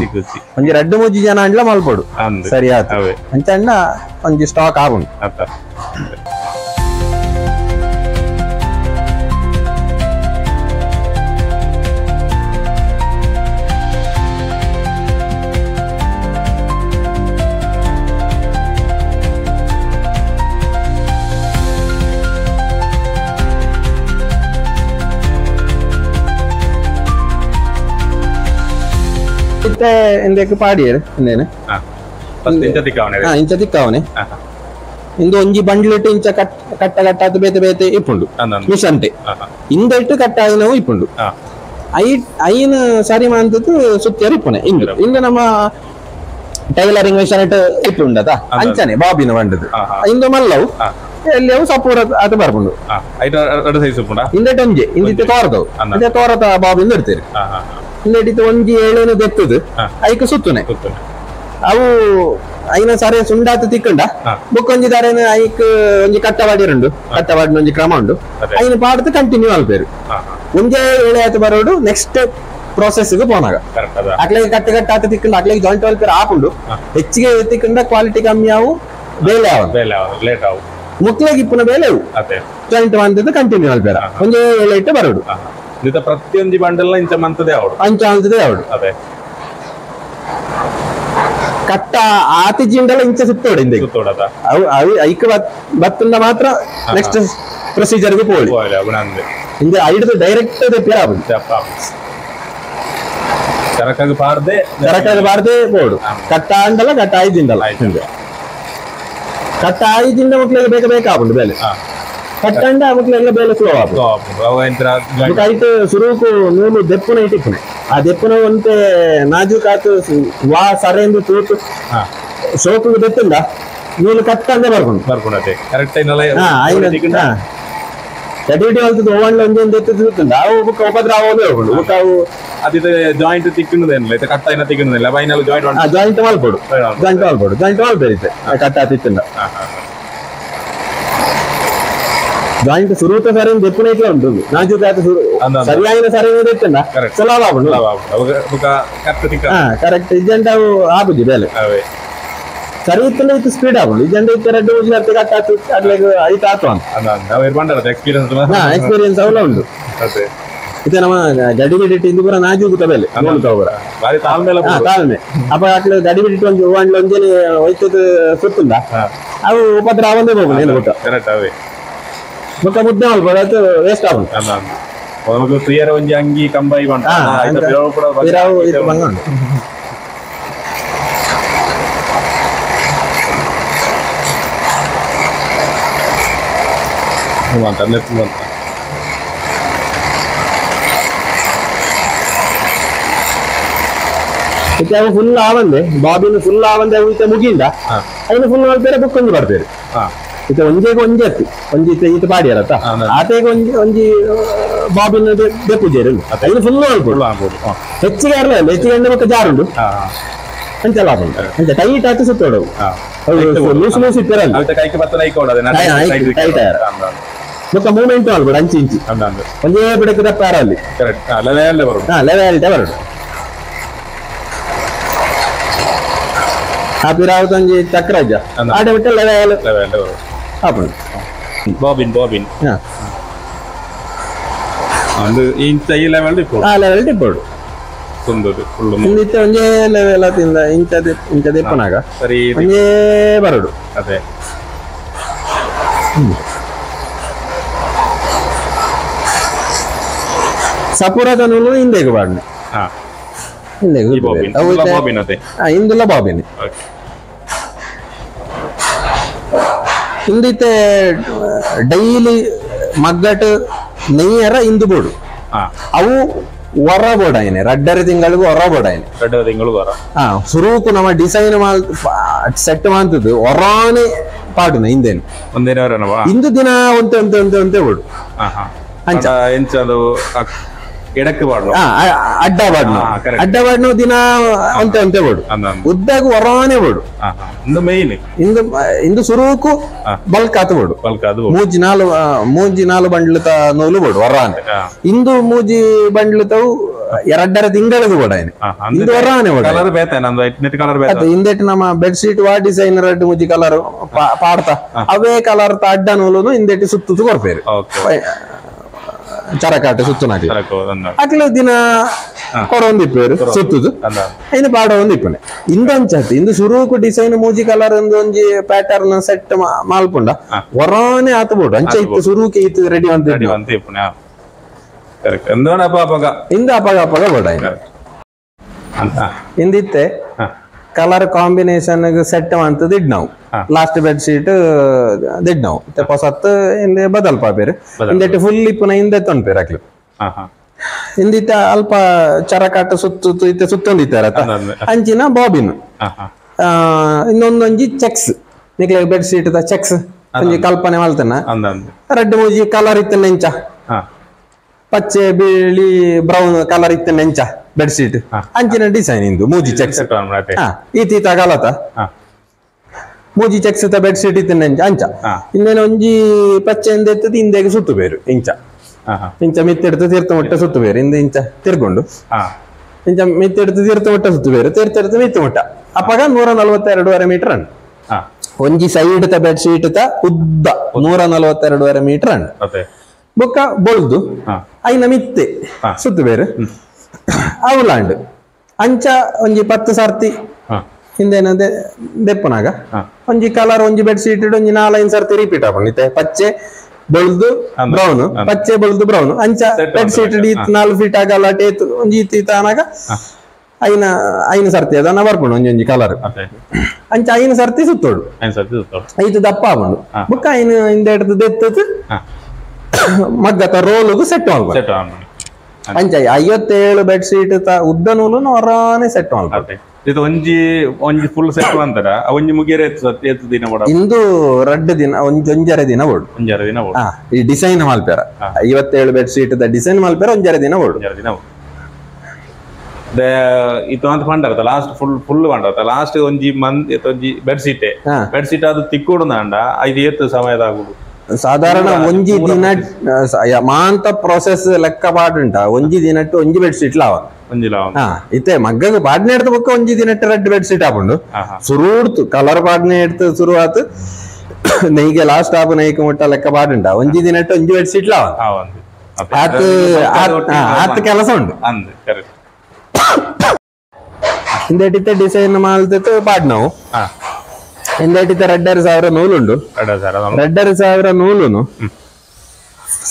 ಒಂಜಿ ರಡ್ಡು ಮೂಜಿ ಜನ ಅಂಡ್ಲ ಮಲ್ಪೊಡು ಸರಿಯಾದ ಅಂಚ ಅಣ್ಣ ಒಂಜಿ ಸ್ಟಾಕ್ ಆಪುಂಡು. ಇಂದಕ್ಕೆ ಪಾಡಿಯರು ಇಂದೇನೆ ಇಂಚ ತಿಕ್ಕಾವನೆ ಇಂದು ಒಂಜಿ ಬಂಡ್ಲಿಟ್ಟು ಇಂಚ ಕಟ್ಟ ಕಟ್ಟಾತು ಬೇತೆ ಬೇತೆ ಇಪ್ಪುಂಡು ಮಿಷನ್ಟೆ ಇಂದೆಟ್ಟು ಕಟ್ಟಾಯಿನವು ಇಪ್ಪುಂಡು ಐನ್ ಸರಿ ಮಂತದ್ದು ಸುತ್ತಿಯರು ಇಪ್ಪುನೆ ಇಂದು ಇಂದು ನಮ್ಮ ಟೈಲರಿಂಗ್ ಮಿಷನ್ ಇಟ್ಟು ಇಪ್ಪುಂಡತ ಅಂಚನೆ ಬಾಬಿನ ಬಂಡದು ಇಂದು ಮಲ್ಲವು ಎಲ್ಲಿ ಅವು ಸಪೂರ ಆತ ಬರ್ಪುಂಡು ಇಂದೆಟ್ ಒಂಜಿ ಇಂದಿತ್ತೆ ತೋರದವು ಇಂದೆ ತೋರತ ಬಾಬಿಂದ ಇಡ್ತೀರಿ ಇಂದೆಟಿತ್ತು ಒಂಜಿ ಏಳೇನು ದೆತ್ತದು ಐಕ್ ಸುತ್ತುನೆ ಅವು ಐನ ಸರಿ ಸುಂಡಾತ ತಿಕ್ಕಂಡ ಬುಕ್ಕೊಂಜಿ ದಾರೇನು ಐಕ್ ಒಂಜಿ ಕಟ್ಟವಾಡಿರುಂಡು ಕಟ್ಟವಾಡಿನ ಒಂಜಿ ಕ್ರಮ ಉಂಡು ಐನ ಪಾಡ್ದು ಕಂಟಿನ್ಯೂ ಅಲ್ಪೇರು ಒಂಜೇ ಏಳೆ ಆತ ಬರೋಡು ನೆಕ್ಸ್ಟ್ ಪ್ರೋಸೆಸ್ ಪೋನಾಗ ಅಕ್ಲೆಗೆ ಕಟ್ಟ ಕಟ್ಟ ಆತ ತಿಕ್ಕಂಡ ಅಕ್ಲೆಗೆ ಜಾಯಿಂಟ್ ಅಲ್ಪೇರು ಆಪುಂಡು ಹೆಚ್ಚಿಗೆ ತಿಕ್ಕಂಡ ಕ್ವಾಲಿಟಿ ಕಮ್ಮಿ ಆವು ಬೇಲೆ ಆವು ಲೇಟ್ ಆವು ಮುಕ್ಲೆಗೆ ಇಪ್ಪುನ ಬೇಲೆ ಅವು ಜಾಯಿಂಟ್ ಮಂತದ್ದು ಕಂಟಿನ್ಯೂ ಅಲ್ಪೇರ ಒಂಜೇ ಏಳೆ ಇಟ್ಟು ಬರೋಡು ಪ್ರತಿಯೊಂದು ಬಂಡಲ್ ಇಂಚ ಮಂತದೇ ಅವಡು ಅಂಚ ಅಂತದೇ ಅವಡು ಅದೇ ಕಟ್ಟ ಆತಿ ಜಿಂಡಲ ಇಂಚ ಸುತ್ತೋಡು ಹಿಂದೆ ಅವು ಅವು ಐಕ ಬತ್ತಂದ ಮಾತ್ರ ನೆಕ್ಸ್ಟ್ ಪ್ರೊಸೀಜರ್ಗೆ ಪೋಳಿ ಹಿಂದೆ ಐಡ್ದು ಡೈರೆಕ್ಟ್ ತೆಪ್ಪಿರ ಚರಕಾಗ ಪಾರ್ದೆ ಚರಕಾಗ ಪಾರ್ದೆ ಪೋಡು ಕಟ್ಟ ಅಂಡಲ ಕಟ್ಟ ಆಯ್ದಿಂಡಲ ಹಿಂದೆ ಕಟ್ಟ ಆಯ್ದಿಂದ ಮಕ್ಳಿಗೆ ಬೇಕ ಬೇಕಾಗುಂಡು ಬೇಲೆ ಕಟ್ಟಂಡ ಮಕ್ಳೆಲ್ಲ ಬೇಲೆ ಸ್ಲೋ ಆಪುಂಡು ಐಟ್ ಸುರುಕು ನೂಲು ದೆಪ್ಪುನ ಇಟ್ಟಿಪ್ಪುನೆ ಆ ದೆಪ್ಪುನ ಒಂತೆ ನಾಜೂಕಾತು ವಾ ಸರೆಂದು ತೂತು ಸೋಕು ದೆತ್ತುಂಡ ನೂಲು ಕಟ್ಟಂದೆ ಬರ್ಪುಂಡು ಬರ್ಪುಂಡು ಕರೆಕ್ಟ್ ಚಟಿಟಿ ಅಲ್ತದ ಓವಣ್ಣ ಒಂಜೊಂದು ಎತ್ತು ತೂತುಂಡ ಅವು ಬುಕ್ಕ ಉಪದ್ರ ಆವೋದೇ ಹೋಗುಂಡು ಬುಕ್ಕ ಅವು ಅದಿದೆ ಜಾಯಿಂಟ್ ತಿಕ್ಕುಂಡದೇನಿಲ್ಲ ಇತ್ತೆ ಕಟ್ಟ ಐನ ತಿಕ್ಕುಂಡದಿಲ್ಲ ಬೈನಲ್ ಜಾಯಿಂಟ್ ಜಾಯಿಂಟ್ ಮಲ್ಪೊಡು ಜಾಯಿಂಟ್ ಮಲ್ಪೊಡು ಜಾಯಿಂಟ್ ಮಲ್ಪೇರಿತ್ತೆ ಕಟ್ಟ ತಿತ್ತುಂಡ ಜಾಯಿಂಟ್ ಸುರೂತ ಸರಿ ದೆಪ್ಪುನ ಇಟ್ಲ ಉಂಟು ನಾಜೂಕಾತ ಸುರು ಸರಿಯಾಗಿನ ಸರಿ ದೆತ್ತುಂಡ ಸುಲಭ ಆಪುಂಡು ಕರೆಕ್ಟ್ ಇಜ್ಜಂಟ ಅವು ಆಪುಜಿ ಬೇಲೆ ಸರಿ ಇತ್ತಂಡ ಇತ್ತು ಸ್ಪೀಡ್ ಆಪುಂಡು ಇಜ್ಜಂಡ ಇತ್ತು ರಡ್ಡು ಮೂಜಿ ಸರ್ತಿ ಕಟ್ಟ ಆತು ಅಡ್ಲೆಗ್ ಐತ ಆತು ಅಂತ ಎಕ್ಸ್ಪೀರಿಯನ್ಸ್ ಎಕ್ಸ್ಪೀರಿಯನ್ಸ್ ಅವಲ ಉಂಟು ಇತ್ತೆ ನಮ್ಮ ಗಡಿ ಬಿಡಿಟ್ಟು ಇಂದು ಪೂರ ನಾಜೂಕುತ ಬೇಲೆ ನೋಡ್ತಾ ತಾಳ್ಮೆ ಅಪ್ಪ ಅಟ್ಲ ಗಡಿ ಬಿಡಿಟ್ಟು ಒಂಜಿ ಹೂವಂಡ್ಲ ಒಂಜೇನೆ ಒಯ್ತದ ಸುತ್ತುಂಡ ಅವು ಉಪದ್ರ ಆವಂದೇ ಹೋಗುಂಡು ಏನು ಗೊತ್ತ ಕರೆಕ್ಟ್ ಅವೇ ಬೊಕ್ಕ ಮುದ್ದೆ ಮಲ್ಪೊಡು ಅದು ವೇಸ್ಟ್ ಆಪುಂಡು ತುಯರ ಒಂಜಿ ಅಂಗಿ ಕಂಬಾಯಿ ಬಂಗ ಉಂಟು. ಅಂತ ನೆತ್ತು ಬಂತ ಇತ್ತೆ ಅವು ಫುಲ್ ಆವಂದೆ ಬಾಬಿನ ಫುಲ್ ಆವಂದೆ ಅವು ಇತ್ತೆ ಮುಗಿಂದ ಐನು ಫುಲ್ ಬೇರೆ ಬುಕ್ ಒಂಜಿ ಬರ್ಪೇರು. ಇತ್ತೆ ಒಂಜೆಗೆ ಒಂಜಿ ಅತ್ತಿ ಒಂಜಿ ಇತ್ತೆ ಈತ ಪಾಡಿಯರತ್ತ ಆತೆಗೆ ಒಂಜಿ ಒಂಜಿ ಬಾಬಿನ ದೆಪ್ಪುಜೇರು ಐನು ಫುಲ್ ಆಲ್ಬೋದು. ಹೆಚ್ಚಿಗೆ ಅರ್ಲ ಅಲ್ಲ ಹೆಚ್ಚಿಗೆ ಅಂದ್ರೆ ಬೊಕ್ಕ ಜಾರುಂಡು ಅಂಚೆಲ್ಲ ಆಪುಂಡು. ಅಂಚ ಟೈಟ್ ಆತು ಸುತ್ತೋಡು ಲೂಸ್ ಲೂಸ್ ಇತ್ತಿರಲ್ಲ ಟೈಟ್ ಆಯರ ಬೊಕ್ಕ ಮೂವ್ಮೆಂಟ್ ಆಲ್ಬೋಡು ಅಂಚಿ ಇಂಚಿ ಒಂಜೇ ಬಿಡಕ್ಕೆ ದಪ್ಪ ಅಲ್ಲಿ ಲೆವೆಲ್ ಬರೋಡು. ಆ ಪಿರಾವತ್ ಒಂಜಿ ಚಕ್ರಜ ಆಡೆ ಬಿಟ್ಟು ಲೆವೆಲ್ ಆಪುಂಡು. ಬಾಬಿನ್ ಬಾಬಿನ್ ಅಂದು ಇಂಚ ಈ ಲೆವೆಲ್ ಇಪ್ಪೊಡು ಆ ಲೆವೆಲ್ ಇಪ್ಪೊಡು ಸುಂದರ ಫುಲ್ ಇಂದಿತ್ತೆ ಒಂಜೇ ಲೆವೆಲ್ ಆತಿಂದ ಇಂಚ ಇಂಚ ದೆಪ್ಪನಾಗ ಸರಿ ಒಂಜೇ ಬರೋಡು. ಅದೇ ಸಪುರದ ನೂಲು ಹಿಂದೆಗೆ ಬಾಡ್ನೆ ಇಂದುಲ ಬಾಬಿನ್ ಇಂದಿತ್ತೆ ಡೈಲಿ ಮಗ್ಗಟ್ ನೆಯ್ಯರ ಇಂದು ಬೋಡು ಅವು ಹೊರ ಬೋಡಾಯಿನೆ ರಡ್ಡರೆ ತಿಂಗಳಿಗೂ ಹೊರ ಬೋಡಾಯಿನೆ ರಡ್ಡರೆ ತಿಂಗಳು ಹೊರ. ಸುರೂಕು ನಮ್ಮ ಡಿಸೈನ್ ಮಾಲ್ ಸೆಟ್ ಮಾಡ್ತದ್ದು ಹೊರಾನೆ ಪಾಡುನ ಹಿಂದೇನು ಇಂದು ದಿನ ಒಂತೆ ಒಂತೆ ಒಂತೆ ಒಂತೆ ಬೋಡು. ಅಂಚ ಎಂಚ ಅದು ಎಡಕ್ಕೆ ಬಾಡ್ನು ಅಡ್ಡ ಬಾಡ್ನು ಅಡ್ಡ ಬಾಡ್ನು ದಿನ ಒಂತೆ ಒಂತೆ ಬೋಡು ಉದ್ದಾಗ ಹೊರಾನೆ ಬೋಡು. ಮೇನ್ ಇಂದು ಇಂದು ಸುರೂಕು ಬಲ್ಕ್ ಆತು ಬೋಡು ಮೂಜಿ ನಾಲು ಬಂಡ್ಲು ತ ನೂಲು ಬೋಡು ಹೊರಾನೆ. ಇಂದು ಮೂಜಿ ಬಂಡ್ಲು ತಾವು ಎರಡರ ತಿಂಗಳದು ಬೋಡಾಯ್ನೆ ಇಂದು ಹೊರಾನೆ ಬೋಡು. ಹಿಂದೆಟ್ ನಮ್ಮ ಬೆಡ್ ಶೀಟ್ ವಾ ಡಿಸೈನ್ ರಡ್ಡು ಮೂಜಿ ಕಲರ್ ಪಾಡ್ತಾ ಅವೇ ಕಲರ್ ತ ಅಡ್ಡ ನೂಲು ಹಿಂದೆಟ್ಟಿ ಸುತ್ತುತ್ತು ಕೊರ್ಪೇರು ಚರಕಾಟ ಸುತ್ತುನಾಕ್ಲಿ ಅಕ್ಲ ದಿನ ಕೊರೊಂದಿಪ್ಪೇರು ಸುತ್ತುದು ಐನು ಪಾಡ ಒಂದಿಪ್ಪನೆ ಇಂದಂಚಾತಿ ಇಂದು ಸುರೂಕು ಡಿಸೈನ್ ಮೂಜಿ ಕಲರ್ ಒಂದು ಒಂಜಿ ಪ್ಯಾಟರ್ನ್ ಸೆಟ್ ಮಾಲ್ಪುಂಡ ಹೊರಾನೆ ಆತ ಬೋಡು ಅಂಚ ಇತ್ತು ಸುರೂಕೆ ಇತ್ತು ರೆಡಿ ಅಂತ ಇಂದ ಅಪಗ ಅಪಗ ಬೋಡ ಇಂದಿತ್ತೆ colour combination set ಅಂತ ದಿಡ್ ನಾವು last bed sheet ದಿಡ್ ನಾವು ಪೊಸತ್ತು ಇಂದೆ ಬದಲ್ ಪಾಪೇರು ಇಂದೆಟ್ಟು ಫುಲ್ ಇಪ್ಪುನ ಹಿಂದೆ ತೊನ್ಪೇರು ಅಕ್ಲು. ಇಂದಿತ್ತ ಅಲ್ಪ ಚರಕಾಟ ಸುತ್ತು ಇತ್ತೆ ಸುತ್ತೊಂದಿತ್ತಾರ ಅಂಚಿನ ಬಾಬಿನ್ ಇನ್ನೊಂದೊಂಜಿ ಚೆಕ್ಸ್ ನಿಕ್ಲೆ bed sheet the cheques ಒಂಜಿ ಕಲ್ಪನೆ ಮಲ್ತನ ರಡ್ಡು ಮೂಜಿ ಕಲರ್ ಇತ್ತನ ಇಂಚ ಪಚ್ಚೆ ಬಿಳಿ ಬ್ರೌನ್ ಕಲರ್ ಇತ್ತನ ಇಂಚ ಬೆಡ್ ಶೀಟ್ ಅಂಚಿನ ಡಿಸೈನ್ ಇಂದು ಮೂಜಿ ಚೆಕ್ಸ್ ಈತ ಗಲತ ಮೂಜಿ cheques bed sheet ಇತ್ತನ ಅಂಚ ಇನ್ನೇನು ಒಂಜಿ ಪಚ್ಚೆ ಎತ್ತದ ಹಿಂದೆಗೆ ಸುತ್ತು ಬೇರು ಇಂಚ ಇಂಚ ಮಿತ್ತೆಡ್ತು ತೀರ್ಥ ಮುಟ್ಟ ಸುತ್ತು ಬೇರು ಹಿಂದೆ ಇಂಚ ತಿರ್ಕೊಂಡು ಇಂಚ ಮಿತ್ತೆಡ್ತು ತೀರ್ಥ ಮುಟ್ಟ ಸುತ್ತು ಬೇರು ತೀರ್ಥೆಡ್ತು ಮಿತ್ತು ಮುಟ್ಟ ಅಪ್ಪಾಗ 142.5 ಮೀಟರ್ ಅಣ್ಣ ಒಂಜಿ ಸೈಡ್ ತ ಬೆಡ್ ಶೀಟ್ ತ ಉದ್ದ 142.5 ಮೀಟರ್ ಅಣ್ಣ ಬೊಕ್ಕ ಬೊಳ್ದು ಐನ ಮಿತ್ತೆ ಸುತ್ತು ಬೇರು ಅವಲಾಂಡ್ ಅಂಚ ಒಂಜಿ 10 ಸರ್ತಿ ಹಿಂದೇನದೆ ದೆಪ್ಪನಾಗ ಒಂಜಿ ಕಲರ್ ಒಂಜಿ ಬೆಡ್ ಶೀಟ್ ಒಂಜಿ 4-5 ಸರ್ತಿ ರಿಪೀಟ್ ಆಪುಂಡು. ಪಚ್ಚೆ ಬೊಳ್ದು ಬ್ರೌನ್ ಪಚ್ಚೆ ಬೊಳ್ದು ಬ್ರೌನ್ ಅಂಚ bed sheet 4 feet ಆಗಲ್ಲ ಟೇತ್ ಒಂಜಿ ಇತ್ತ ಆನಾಗ ಐನ ಐನ ಸರ್ತಿ ಅದನ್ನ ಬರ್ಪುಂಡು ಒಂಜಿ ಒಂಜಿ ಕಲರ್ ಅಂಚ ಐನ ಸರ್ತಿ ಸುತ್ತೋಡು ಐದು ದಪ್ಪ ಆಪುಂಡು. ಬೊಕ್ಕ ಐನ ಹಿಂದೆ ದೆತ್ತದು ಮಗ್ಗತ ರೋಲುಗು ಸೆಟ್ ಮಾಡ್ಬೋದು ಅಂಚ 57 ಬೆಡ್ ಶೀಟ್ ಉದ್ದ ನೂಲು ಹೊರಾನೆ ಸೆಟ್ ಮಾಡ್ಬೋದು. ಇದು ಒಂಜಿ ಒಂಜಿ ಫುಲ್ ಸೆಟ್ ಅಂತಾರ ಒಂಜಿ ಮುಗಿಯರೆ ಎತ್ತು ದಿನ ಬೋಡ ಇಂದು ರಡ್ಡು ದಿನ ಒಂಜೊಂಜರೆ ದಿನ ಬೋಡು ಒಂಜರೆ ದಿನ ಬೋಡು. ಈ ಡಿಸೈನ್ ಮಲ್ಪೇರ 57 bed sheet the design ಮಲ್ಪೇರ ಒಂಜರೆ ದಿನ ಬೋಡು ಒಂಜರೆ ದಿನ ಇದು ಅಂತ ಪಂಡರತ last full full ಪಂಡರತ last ಒಂಜಿ ಮಂತ್ ಒಂಜಿ bed sheet bed sheet ಅದು ತಿಕ್ಕೋಡು ಅಂಡ ಐದು ಏತ್ತು ಸಮಯದ ಆಗುದು ಸಾಧಾರಣ ಒಂಜಿ ದಿನ ಮಾಂತ ಪ್ರೊಸೆಸ್ ಲೆಕ್ಕ ಪಾಡುಂಟ ಒಂಜಿ ದಿನಟ್ಟು ಒಂಜಿ ಬೆಡ್ ಶೀಟ್ ಲಾವ ಇತ್ತೆ ಮಗ್ಗಗ ಪಾಡ್ನೆ ಎಡ್ತು ಬೊಕ್ಕ ಒಂಜಿ ದಿನಟ್ಟು red bed sheet ಆಪುಂಡು ಸುರುಡ್ತು ಕಲರ್ ಪಾಡ್ನೆ ಎಡ್ತು ಸುರು ಆತು ನೈಗೆ ಲಾಸ್ಟ್ ಆಪು ನೈಕ್ ಮುಟ್ಟ ಲೆಕ್ಕ ಪಾಡುಂಟ ಒಂಜಿ ದಿನಟ್ಟು ಒಂಜಿ ಬೆಡ್ ಶೀಟ್ ಲಾವ ಆತ್ ಆತ್ ಕೆಲಸ ಉಂಟು. ಹಿಂದೆಟಿತ್ತೆ ಡಿಸೈನ್ ಮಾಲ್ತಿತ್ತು ಪಾಡ್ನವು ಹಿಂದೆಟಿತ್ತೆ 2,500 ನೂಲುಂಡು 2,500 ನೂಲುನು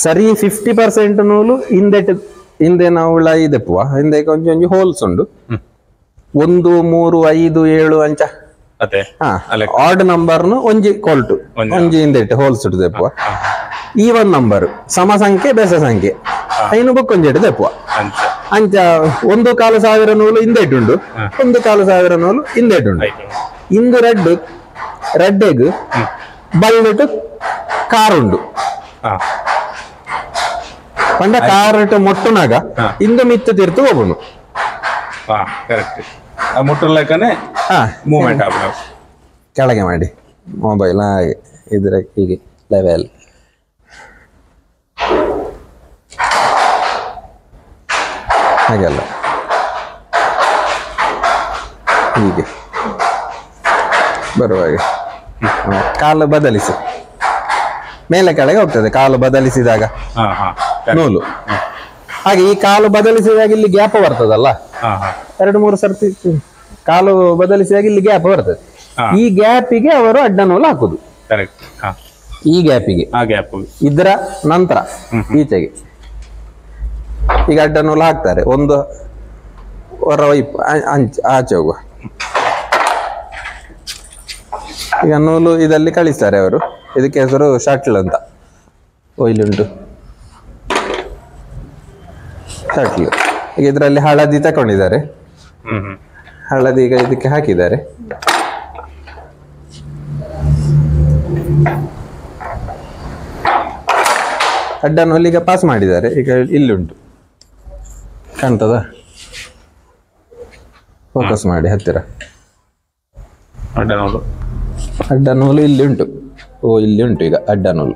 ಸರಿ 50% ನೂಲು ಹಿಂದೆಟ್ ಹಿಂದೆ ನಾವು ಇದೆಪ್ಪುವ ಹಿಂದೆ ಒಂಜಿ ಒಂಜಿ ಹೋಲ್ಸ್ ಉಂಡು 1 3 5 7 ಅಂಚ ಆಡ್ ನಂಬರ್ನು ಒಂಜಿ ಕೋಲ್ಟು ಒಂಜಿ ಹಿಂದೆಟ್ ಹೋಲ್ಸ್ ಉಂಟು ದೆಪ್ಪುವ. ಈವನ್ ನಂಬರ್ ಸಮ ಸಂಖ್ಯೆ ಬೆಸ ಸಂಖ್ಯೆ ಐನು ಬೊಕ್ಕೊಂಜೆಟ್ ದೆಪ್ಪುವ ಅಂಚ 1,250 ನೂಲು ಹಿಂದೆಟುಂಡು 1,250 ನೂಲು ಹಿಂದೆಟುಂಡು ಇಂದು ರೆಡ್ ರೆಡ್ಡೆಗ್ ಬಳ್ಳಿಟ್ಟು ಕಾರುಂಡು ಪಂಡ ಕಾರುಟ್ಟು ಮೊಟ್ಟುನಾಗ ಇಂದು ಮಿತ್ತು ತೀರ್ತು ಹೋಗುನು ಮೂವ್ಮೆಂಟ್ ಕೆಳಗೆ ಮಾಡಿ ಮೊಬೈಲ್ ಹಾಗೆ ಇದರ ಹೀಗೆ ಲೆವೆಲ್ ಹಾಗೆಲ್ಲ ಹೀಗೆ ಬರುವಾಗೆ ಕಾಲು ಬದಲಿಸಿ ಮೇಲೆ ಕೆಳಗೆ ಹೋಗ್ತದೆ ಕಾಲು ಬದಲಿಸಿದಾಗ ನೂಲು. ಹಾಗೆ ಈ ಕಾಲು ಬದಲಿಸಿದಾಗ ಇಲ್ಲಿ ಗ್ಯಾಪ್ ಬರ್ತದಲ್ಲ, 2-3 ಸರ್ತಿ ಕಾಲು ಬದಲಿಸಿದಾಗ ಇಲ್ಲಿ ಗ್ಯಾಪ್ ಬರ್ತದೆ. ಈ ಗ್ಯಾಪಿಗೆ ಅವರು ಅಡ್ಡ ನೂಲು ಹಾಕುದು. ಈ ಗ್ಯಾಪಿಗೆ ಇದರ ನಂತರ ಈಚೆಗೆ ಈಗ ಅಡ್ಡ ನೂಲು ಹಾಕ್ತಾರೆ. ಒಂದು ಹೊರ ವೈಪ್ ಆಚೆ ಹೋಗುವ ಈಗ ನೂಲು ಇದರಲ್ಲಿ ಕಳಿಸ್ತಾರೆ ಅವರು. ಇದಕ್ಕೆ ಹೆಸರು ಶಟ್ಲ್ ಅಂತ, ಒಯ್ಲುಂಟು ಶಟ್ಲ್. ಈಗ ಇದರಲ್ಲಿ ಹಳದಿ ತಕೊಂಡಿದ್ದಾರೆ, ಹಳದಿ ಈಗ ಇದಕ್ಕೆ ಹಾಕಿದ್ದಾರೆ. ಅಡ್ಡ ನೂಲು ಈಗ ಪಾಸ್ ಮಾಡಿದ್ದಾರೆ. ಈಗ ಇಲ್ಲುಂಟು, ಕಾಣ್ತದ? ಫೋಕಸ್ ಮಾಡಿ ಹತ್ತಿರ. ಅಡ್ಡ ನೂಲು ಇಲ್ಲಿ ಉಂಟು, ಓ ಇಲ್ಲಿ ಉಂಟು ಈಗ ಅಡ್ಡ ನೂಲು.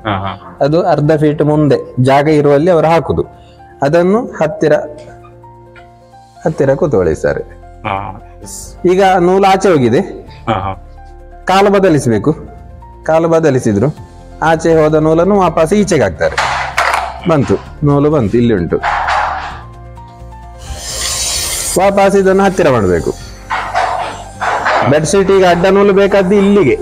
ಅದು ಅರ್ಧ ಫೀಟ್ ಮುಂದೆ ಜಾಗ ಇರುವಲ್ಲಿ ಅವರು ಹಾಕುದು. ಅದನ್ನು ಹತ್ತಿರ ಹತ್ತಿರ ಕೂತ್ಕೊಳ್ಳಿಸ್ತಾರೆ. ಈಗ ನೂಲು ಆಚೆ ಹೋಗಿದೆ, ಕಾಲು ಬದಲಿಸಬೇಕು. ಕಾಲು ಬದಲಿಸಿದ್ರು ಆಚೆ ಹೋದ ನೂಲನ್ನು ವಾಪಸ್ ಈಚೆಗೆ ಹಾಕ್ತಾರೆ. ಬಂತು ನೂಲು, ಬಂತು ಇಲ್ಲಿ ಉಂಟು. ವಾಪಸ್ ಇದನ್ನು ಹತ್ತಿರ ಮಾಡಬೇಕು. ಬೆಡ್ಶೀಟ್ ಈಗ ಅಡ್ಡ ನೂಲು ಬೇಕಾದ್ದು ಇಲ್ಲಿಗೆ,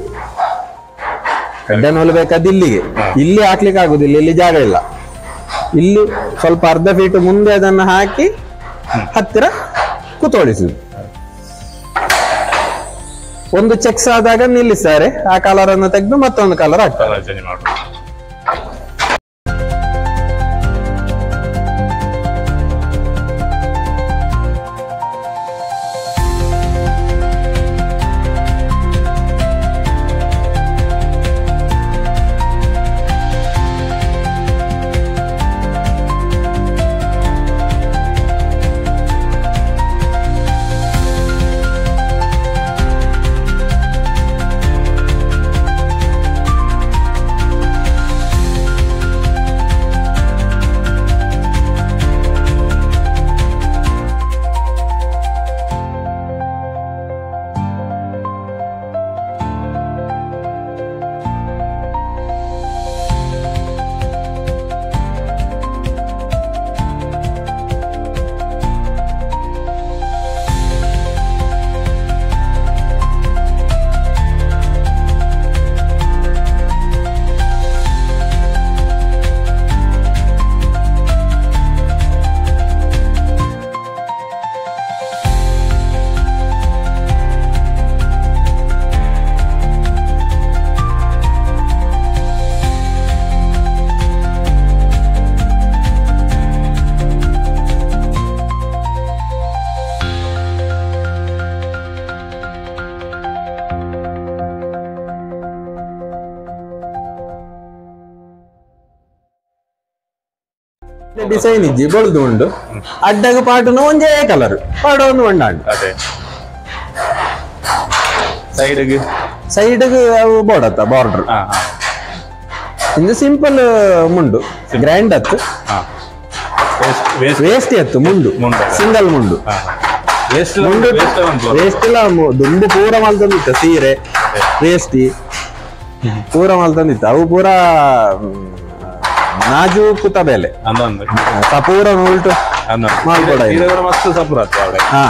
ಅಡ್ಡ ನೂಲು ಬೇಕಾದ್ದು ಇಲ್ಲಿಗೆ. ಇಲ್ಲಿ ಹಾಕ್ಲಿಕ್ಕೆ ಆಗುದಿಲ್ಲ, ಇಲ್ಲಿ ಜಾಗ ಇಲ್ಲ. ಇಲ್ಲಿ ಸ್ವಲ್ಪ ಅರ್ಧ ಫೀಟ್ ಮುಂದೆ ಅದನ್ನು ಹಾಕಿ ಹತ್ತಿರ ಕೂತ್ಕೊಳ್ಳಿಸುದು. ಒಂದು ಚೆಕ್ಸ್ ಆದಾಗ ನಿಲ್ಲಿಸ್ತಾರೆ, ಆ ಕಲರ್ ಅನ್ನು ತೆಗೆದು ಮತ್ತೊಂದು ಕಲರ್ ಹಾಕ್ತಾರೆ. ಡಿಸೈನ್ ಇಜ್ಜಿ ಬೊಳ್ದು ಉಂಡು, ಅಡ್ಡಗ ಪಾಟುನ ಒಂಜೇ ಕಲರ್ ಪಾಡೊಂದು ಒಂಡಾಂಡು. ಸೈಡ್ ಅವು ಬೋರ್ಡತ್ತ ಬಾರ್ಡರ್ ಇಂದು ಸಿಂಪಲ್ ಮುಂಡು, ಗ್ರ್ಯಾಂಡ್ ಅತ್ತು, ವೇಸ್ಟ್ ಅತ್ತು ಮುಂಡು, ಸಿಂಗಲ್ ಮುಂಡು. ವೇಸ್ಟ್ ಇಲ್ಲ, ದುಂಬು ಪೂರ ಮಲ್ತಂದಿತ್ತ ಸೀರೆ ವೇಸ್ಟಿ ಪೂರ ಮಲ್ತಂದಿತ್ತು. ಅವು ಪೂರ ನಾಜೂಕು ತಬೇಲೆ ಸಪೂರ ಉಲ್ಟು ಮಸ್ತ್ ಸಪೂರ. ಹಾ,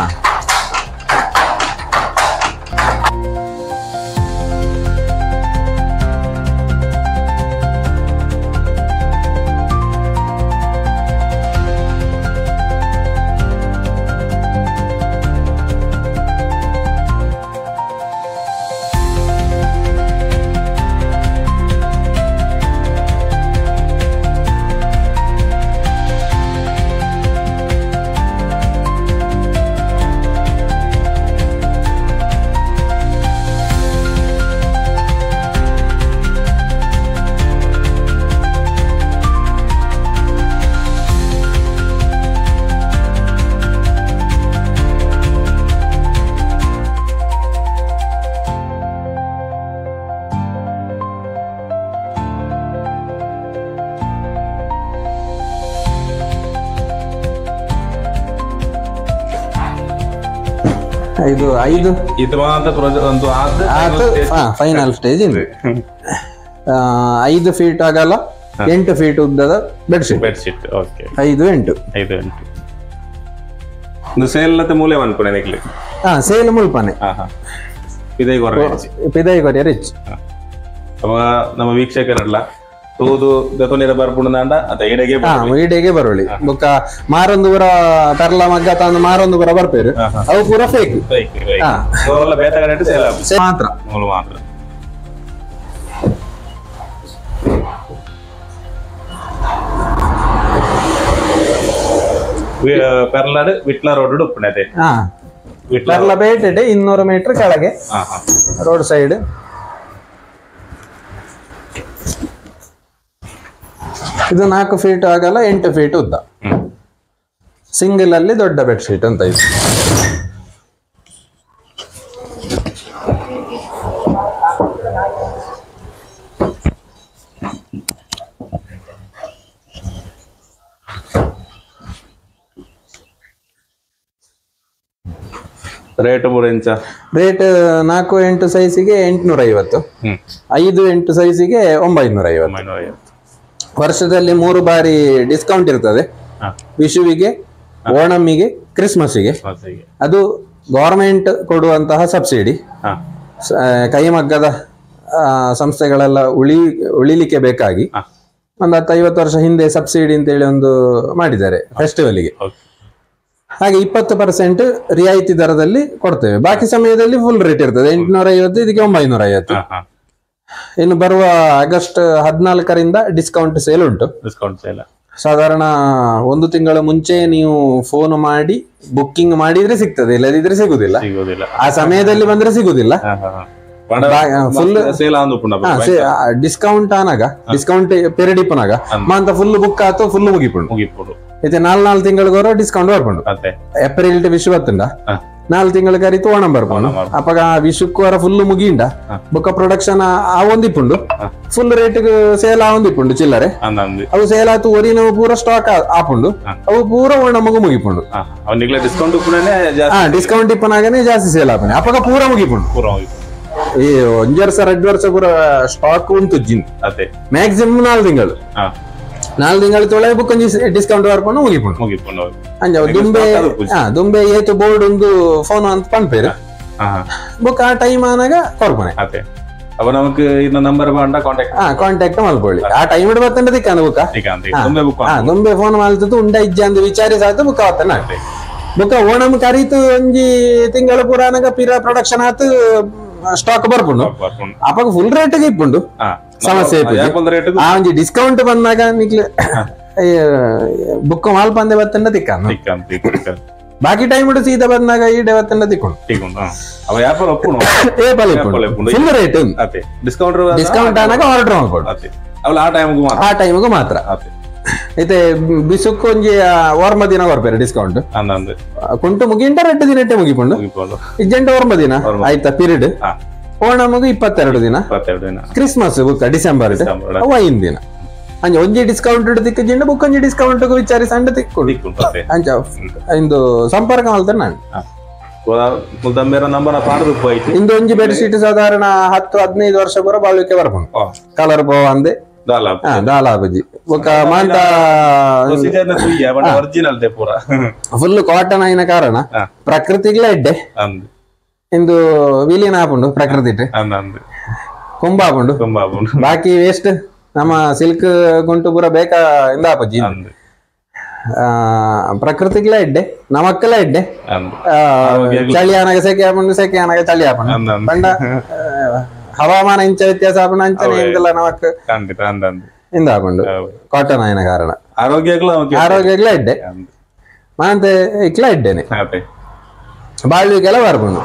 ಇದು 5 ಇದು ಒಂದು ಫೈನಲ್ ಸ್ಟೇಜ್ ಇದೆ. 5 ಫೀಟ್ ಆಗಲ್ಲ, 8 ಫೀಟ್ ಉದ್ದದ bedsheet. Bedsheet okay. 5 8 5 8 ಒಂದು ಸೇಲ್ ಮತ್ತೆ ಮೂಲೆ ಮನ್ಪುನೆ ನಿಕ್ಲೆ. ಹಾ ಸೇಲ್ ಮುಲ್ಪನೆ. ಹಾ ಹಾ ಪಿದೈ ಕೊರ ಪಿದೈ ಕೊರಿಯ ರಿಚ್. ಅವಾಗ ನಮ್ಮ ವೀಕ್ಷಕರಲ್ಲ ತೂದು ದತೊನಿರ ಬರ್ಪುಂಡಾಂಡ ಅತ ಈಡೆಗೆ ಈಡೆಗೆ ಬರೋಳಿ ಬೊಕ್ಕ ಮಾರೊಂದು ಪೂರ ಪೆರ್ಲ ಮಗ್ಗ ತಂದು ಮಾರೊಂದು ಪೂರ ಬರ್ಪೇರು, ಅವು ಪೂರ ಫೇಕ್ ಮಾತ್ರ ಮಾತ್ರ. ಪೆರ್ಲಾಡ್ ವಿಟ್ಲ ರೋಡ್ ಉಪ್ಪುನದೆ. ಪೆರ್ಲ ಪೇಟೆ 200 ಮೀಟರ್ ಕೆಳಗೆ ರೋಡ್ ಸೈಡ್. ಇದು 4 ಫೀಟ್ ಆಗಲ್ಲ, 8 ಫೀಟ್ ಉದ್ದ. ಸಿಂಗಲ್ ಅಲ್ಲಿ ದೊಡ್ಡ ಬೆಡ್ಶೀಟ್ ಅಂತ ಇದು. Rate rate 4 8 ಸೈಜಿಗೆ 850, 5 8 ಸೈಜಿಗೆ 950. ವರ್ಷದಲ್ಲಿ 3 ಬಾರಿ ಡಿಸ್ಕೌಂಟ್ ಇರ್ತದೆ, ವಿಶುವಿಗೆ, ಓಣಮ್ಮಿಗೆ, ಕ್ರಿಸ್ಮಸ್ಸಿಗೆ. ಅದು ಗವರ್ಮೆಂಟ್ ಕೊಡುವಂತಹ ಸಬ್ಸಿಡಿ. ಕೈಮಗ್ಗದ ಸಂಸ್ಥೆಗಳೆಲ್ಲ ಉಳಿಲಿಕ್ಕೆ ಬೇಕಾಗಿ ಒಂದು 50 ವರ್ಷ ಹಿಂದೆ ಸಬ್ಸಿಡಿ ಅಂತೇಳಿ ಒಂದು ಮಾಡಿದ್ದಾರೆ ಫೆಸ್ಟಿವಲ್ಗೆ. ಹಾಗೆ 20% ರಿಯಾಯಿತಿ ದರದಲ್ಲಿ ಕೊಡ್ತೇವೆ. ಬಾಕಿ ಸಮಯದಲ್ಲಿ ಫುಲ್ ರೇಟ್ ಇರ್ತದೆ, 850, ಇದಕ್ಕೆ 950. ಇನ್ನು ಬರುವ ಆಗಸ್ಟ್ 14ರಿಂದ ಡಿಸ್ಕೌಂಟ್ ಸೇಲ್ ಉಂಟು. ಡಿಸ್ಕೌಂಟ್ ಸೇಲ್ ಸಾಧಾರಣ 1 ತಿಂಗಳ ಮುಂಚೆ ನೀವು ಫೋನ್ ಮಾಡಿ ಬುಕ್ಕಿಂಗ್ ಮಾಡಿದ್ರೆ ಸಿಗ್ತದೆ, ಇಲ್ಲದಿದ್ರೆ ಸಿಗುದಿಲ್ಲ. ಆ ಸಮಯದಲ್ಲಿ ಬಂದ್ರೆ ಸಿಗುದಿಲ್ಲ. ಫುಲ್ ಡಿಸ್ಕೌಂಟ್ ಆನಾಗ, ಡಿಸ್ಕೌಂಟ್ ಪೀರಿಯಡ್ ಇಪ್ಪನಾಗ ಮಾಂತ ಫುಲ್ ಬುಕ್ ಆತು, ಫುಲ್ ಮುಗಿಪುಂಡು. ಇತ್ತೆ 4 ತಿಂಗಳಿಗೋರ ಡಿಸ್ಕೌಂಟ್ ಬರ್ಪುಂಡು. ಏಪ್ರಿಲ್ ಟು ವಿಶು ಬತ್ತುಂಡ 4 ತಿಂಗಳ ಕರಿತು ಓಣಂ ಬರ್ಪುಂಡು. ಅಪಗ ವಿಶುಕ್ಕೋರ ಫುಲ್ ಮುಗಿಂಡ ಬೊಕ್ಕ ಪ್ರೊಡಕ್ಷನ್ ಆವೊಂದಿಪ್ಪುಂಡು, full rate sale ಆವೊಂದಿಪ್ಪುಂಡು ಚಿಲ್ಲರೆ. ಅವು ಸೇಲ್ ಆತು ಒರಿನ ಪೂರ ಸ್ಟಾಕ್ ಆಪುಂಡು, ಅವು ಪೂರ ಓಣಮಗು ಮುಗಿಪುಂಡು. ಡಿಸ್ಕೌಂಟ್ ಇಪ್ಪನಾಗನೆ ಜಾಸ್ತಿ ಸೇಲ್ ಆಪುಂಡು, ಅಪಗ ಪೂರ ಮುಗಿಪುಂಡು. ಈ 1 ವರ್ಷ 2 ವರ್ಷ ಪೂರ ಸ್ಟಾಕ್ ಉಂಟು ಜಿನ್. ಮ್ಯಾಕ್ಸಿಮಮ್ 4 ತಿಂಗಳು, 4 ತಿಂಗಳು ತೊಳೆ ಬುಕ್ ಒಂಜಿ ಡಿಸ್ಕೌಂಟ್ ಬರ್ಕೊಂಡು ಮುಗಿಪುಂಡು. ಅಂಜ ದುಂಬೆ ದುಂಬೆ ಏತು ಬೋರ್ಡ್ ಒಂದು ಫೋನ್ ಅಂತ ಪನ್ಪೇರು ಬುಕ್ ಆ ಟೈಮ್ ಆನಾಗ ಕೊರ್ಪನೆ. ಕಾಂಟ್ಯಾಕ್ಟ್ ಮಲ್ಕೊಳ್ಳಿ. ಆ ಟೈಮ್ ಬರ್ತಂಡ ತಿಕ್ಕಾನ ಬುಕ್ಕ ದುಂಬೆ ಫೋನ್ ಮಲ್ತದ್ದು ಉಂಡ ಇಜ್ಜ ಅಂದು ವಿಚಾರಿಸಾಯ್ತು ಬುಕ್ ಆತನ. ಬುಕ್ಕ ಓಣಂ ಕರೀತು ಒಂಜಿ ತಿಂಗಳ ಪೂರ ಆನಾಗ ಪಿರ ಪ್ರೊಡಕ್ಷನ್ ಆತು ಸ್ಟಾಕ್ ಬರ್ಪುಂಡು. ಅಪಗ ಫುಲ್ ರೇಟ್ ಇಪ್ಪುಂಡು, ಸಮಸ್ಯೆ. ಆ ಒಂಜಿ ಡಿಸ್ಕೌಂಟ್ ಬಂದಾಗ ನಿಕ್ಲೆ ಬುಕ್ ಮಾಲ್ಪಂದೆ ಬತ್ತಂಡ ತಿಕ್ಕಾನ. ಬಾಕಿ ಟೈಮ್ ಸೀದಾ ಬಂದಾಗ ಈಡೆ ಬತ್ತಂಡ ತಿಕ್ಕೊಂಡು full rate. Discount ಆನಾಗ order ಮಾಡ್ಕೊಡು, ಆ ಟೈಮ್ಗೂ ಮಾತ್ರ. ಇತ್ತೆ ಬಿಸುಕ್ಕು ಒಂಜಿ ಓರ್ಮ ದಿನ ಕೊರ್ಪೇರು ಡಿಸ್ಕೌಂಟ್. ಕುಂಟು ಮುಗಿಂಟ 2 ದಿನ ಮುಗಿಪುಂಡು, ಇಜ್ಜಂಟ ಓರ್ಮ ದಿನ ಆಯ್ತಾ ಪೀರಿಯಡ್. ಓಣಮಗು 22 ದಿನ, ಕ್ರಿಸ್ಮಸ್ ಬುಕ್ಕ ಡಿಸೆಂಬರ್ 5 ದಿನ. ಅಂಚ ಒಂಜಿ ಡಿಸ್ಕೌಂಟ್ ತಿಕ್ಕು ಬುಕ್ ಒಂಜಿ ಡಿಸ್ಕೌಂಟ್ ವಿಚಾರಿಸಂಡ ತಿಕ್ಕೊಂಡು ಅಂಚ ಇಂದು ಸಂಪರ್ಕ ಮಾಡ್ತೇನೆ ನಾನು. ಇಂದು ಒಂಜಿ ಬೆಡ್ಶೀಟ್ ಸಾಧಾರಣ 10-15 ವರ್ಷ ಪೂರ ಬಾಳ್ವಿಕೆ ಬರ್ಪುಂಡು. ಕಲರ್ ಪೋವಂದೆ ದಾಲಾಬುಜಿ ಬೊಕ್ಕ ಮಾಂತ ಫುಲ್ ಕಾಟನ್ ಆಯಿನ ಕಾರಣ ಪ್ರಕೃತಿಗ್ಲ ಎಡ್ಡೆ. ಇಂದು ವಿಲೀನ ಆಪುಂಡು ಪ್ರಕೃತಿ, ಕುಂಬ ಆಪುಂಡು. ಬಾಕಿ ವೇಸ್ಟ್ ನಮ್ಮ ಸಿಲ್ಕ್ ಗುಂಟು ಪೂರ ಬೇಕಾ ಇಂದ ಆಪುಜಿ. ಪ್ರಕೃತಿಗ್ಲ ಎಡ್ಡೆ, ನಮಕ್ಕೆಲ್ಲ ಎಡ್ಡೆ. ಚಳಿ ಆನಾಗ ಸೆಕೆ ಆಪುಂಡು, ಸೆಕೆ ಆನಾಗ ಚಳಿ ಆಪುಂಡು. ಪಂಡ ಹವಾಮಾನ ಇಂಚ ವ್ಯತ್ಯಾಸ ಆಪುಂಡು ಅಂಚನೆ ಇಂದೆಲ್ಲ ನಮಕ್ ಇಂದ ಆಪುಂಡು ಕಾಟನ್ ಆಯಿನ ಕಾರಣ. ಆರೋಗ್ಯಗ್ಲ ಎಡ್ಡೆ, ಮಾಂತೆ ಇಕ್ಲ ಎಡ್ಡೆನೆ, ಬಾಳ್ವಿಕೆಲ್ಲ ಬರ್ಪುಂಡು.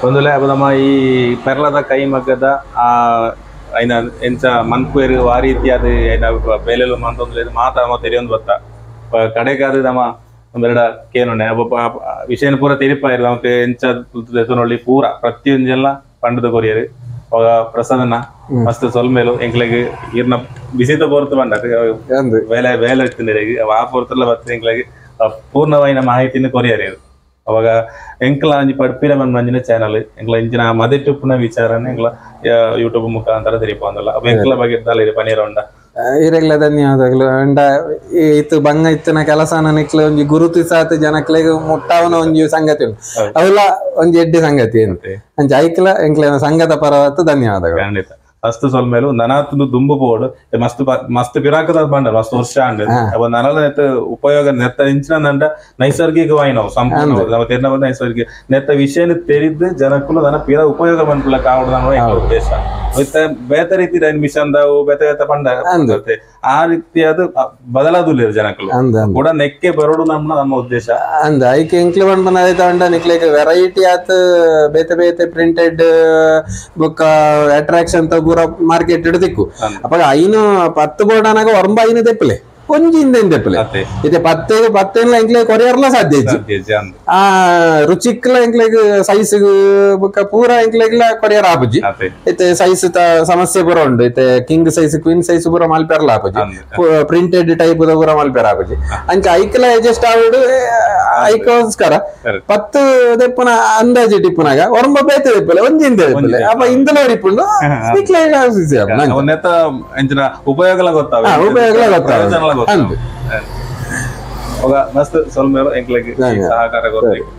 ಒಂದುಲೆ ನಮ್ಮ ಈ ಪೆರ್ಲದ ಕೈಮಗ್ಗದ ಆ ಐನ ಎಂಚ ಮನ್ಪೇರು ಆ ರೀತಿ ಅದು ಐನ ಬೇಲೆಲು ಮಂತೊಂದು ಮಾತಾ ತೆರಿಯೊಂದು ಬತ್ತ ಕಡೆಗಾದ ನಮ್ಮ ಒಂದೆರಡ ಕೇನುನೆ ಒಬ್ಬ ವಿಷಯನ ಪೂರ ತೆರಿಪಾಯಿರ ನಮಕ್ ಎಂಚ ದೆತೊನೊಳ್ಳಿ ಪೂರ ಪ್ರತಿಯೊಂಜೆಲ್ಲ ಪಂಡದ ಕೊರಿಯರು. ಅವಾಗ ಪ್ರಸನ್ನ ಮಸ್ತ್ ಸೊಲ್ಮೇಲು ಎಂಕ್ಲೆಗ್ ಈರ್ನ ಬಿಸಿತ ಪೊರ್ತು ಪಂಡ ಬೇಲೆ ಬೇಲೆ ಇತ್ತಿನ ಆ ಪೊರ್ತುಲ ಬತ್ತ ಎಂಕ್ಲೆಗ್ ಪೂರ್ಣವಾಯಿನ ಮಾಹಿತಿನ ಕೊರಿಯರ್ ಅವಾಗ ಎಂಕ್ಲ ಒಂಜಿ ಪಡ್ಪಿರ ಮಂಜಿನ ಚಾನಲ್ ಎಂಕ್ಲ ಇಂಚಿನ ಮದೆಟ್ಟುಪ್ಪುನ ವಿಚಾರನೆ ಎಂಕ್ಲ ಯೂಟ್ಯೂಬ್ ಮುಖಾಂತರ ತೆರಿಪೊಂದಲ್ಲ ಅವ ಎಂಕ್ಲ ಬಗ್ಗೆ ಇದ್ದಾಲ ಪನೀರ ಉಂಡ ಇರೆಗ್ಲ ಧನ್ಯವಾದಗಳು ಅಂಡ ಇತ್ತು ಬಂಗ ಇತ್ತಿನ ಕೆಲಸನ ನಿಕ್ಲ ಒಂಜಿ ಗುರುತು ಸಾತ್ ಜನಕ್ಲೆಗ್ ಮುಟ್ಟಾವನ ಒಂಜಿ ಸಂಗತಿ ಉಂಟು ಅವೆಲ್ಲ ಒಂಜಿ ಎಡ್ಡೆ ಸಂಗತಿ ಏನು ಅಂಚ ಐಕ್ಲ ಎಂಕ್ಲೆನ ಸಂಘದ ಪರವಾತು ಧನ್ಯವಾದಗಳು ಖಂಡಿತ ಅಸ್ತು ಸೊಲ್ಮೇಲು ನನಾತುಂದು ದುಂಬು ಪೋಡು ಮಸ್ತ್ ಮಸ್ತ್ ಪಿರಾಕದ ಬಂಡ ಮಸ್ತ್ ವರ್ಷ ಅಂಡ್ ಅವ ನನಲ ನೆತ್ತ ಉಪಯೋಗ ನೆತ್ತ ಇಂಚಿನ ನಂಡ ನೈಸರ್ಗಿಕವಾಯಿನವು ಸಂಪೂರ್ಣ ನಮ್ಮ ತೆರ್ನ ಬಂದ ನೈಸರ್ಗಿಕ ನೆತ್ತ ವಿಷಯನ ತೆರಿದ್ದು ಜನಕ್ಕೂ ನನ್ನ ಪಿರ ಉಪಯೋಗ ಬಂದ್ಕುಲ ಕಾವಡು ನಮ್ಮ ಉದ್ದೇಶ ಮತ್ತೆ ಬೇತೆ ರೀತಿ ಮಿಷನ್ ದಾವು ಬೇತೆ ಬೇತೆ ಪಂಡ ಆ ರೀತಿಯಾದ ಬದಲಾದುಲ್ಲ ಜನಕ್ಕೂ ಕೂಡ ನೆಕ್ಕೆ ಬರೋಡು ನಮ್ಮ ನಮ್ಮ ಉದ್ದೇಶ ಅಂದ ಐಕೆ ಎಂಕ್ಲೆ ಬಂಡ ತಗೊಂಡ ನಿಕ್ಲೆಗ್ ವೆರೈಟಿ ಆತ್ ಬೇತೆ ಬೇತೆ printed book attraction ಪೂರ ಮಾರ್ಕೆಟ್ ದಿಕ್ಕು ಅಪ್ಪ ಐನು 10 ಬೋರ್ಡ್ ಒರಂಬ ಐನು ತೆಪ್ಪಲೆ ಒಂಜಿ ಹಿಂದೆ ತೆಪ್ಪಲೆ ಇದೆ ಪತ್ತೆ ಪತ್ತೆಲ್ಲ ಎಂಕ್ಲೆ ಕೊರಿಯರ್ಲ ಸಾಧ್ಯ ಇಜ್ಜಿ ಆ ರುಚಿಕ್ಲ ಎಂಕ್ಲೆಗ್ ಸೈಜ್ ಬುಕ್ಕ ಪೂರ ಎಂಕ್ಲೆಗ್ಲ ಕೊರಿಯರ್ ಆಪುಜಿ ಇತ್ತೆ ಸೈಜ್ ಸಮಸ್ಯೆ ಪೂರ ಉಂಡು ಇತ್ತೆ king size queen size ಪೂರ ಮಲ್ಪೆರ್ಲ ಆಪುಜಿ ಪ್ರಿಂಟೆಡ್ ಟೈಪ್ ಪೂರ ಮಲ್ಪೆರ್ ಆಪುಜಿ ಅಂಚ ಐಕ್ಲ ಅಡ್ಜಸ್ಟ್ ಆವಡು ಐಕೋಸ್ಕರ 10 ದೆಪ್ಪುನ ಅಂದಾಜಿ ಟಿಪ್ಪುನಾಗ ಒರಂಬ ಬೇತೆ ದೆಪ್ಪಲೆ ಒಂಜಿ ಹಿಂದೆ ದೆಪ್ಪಲೆ ಅಪ್ಪ ಇಂದಲ ಇಪ್ಪುಂಡು ಉಪಯೋಗಲ ಗೊತ್ತಾವ ಉಪಯೋಗಲ ಗೊತ್ತಾವ ಮಸ್ತ್ ಸೊಲ್ಮೇಲು ಎಂಕ್ಲೆಗ್ ಸಹಕಾರ ಗೊತ್ತಾಯ್ತು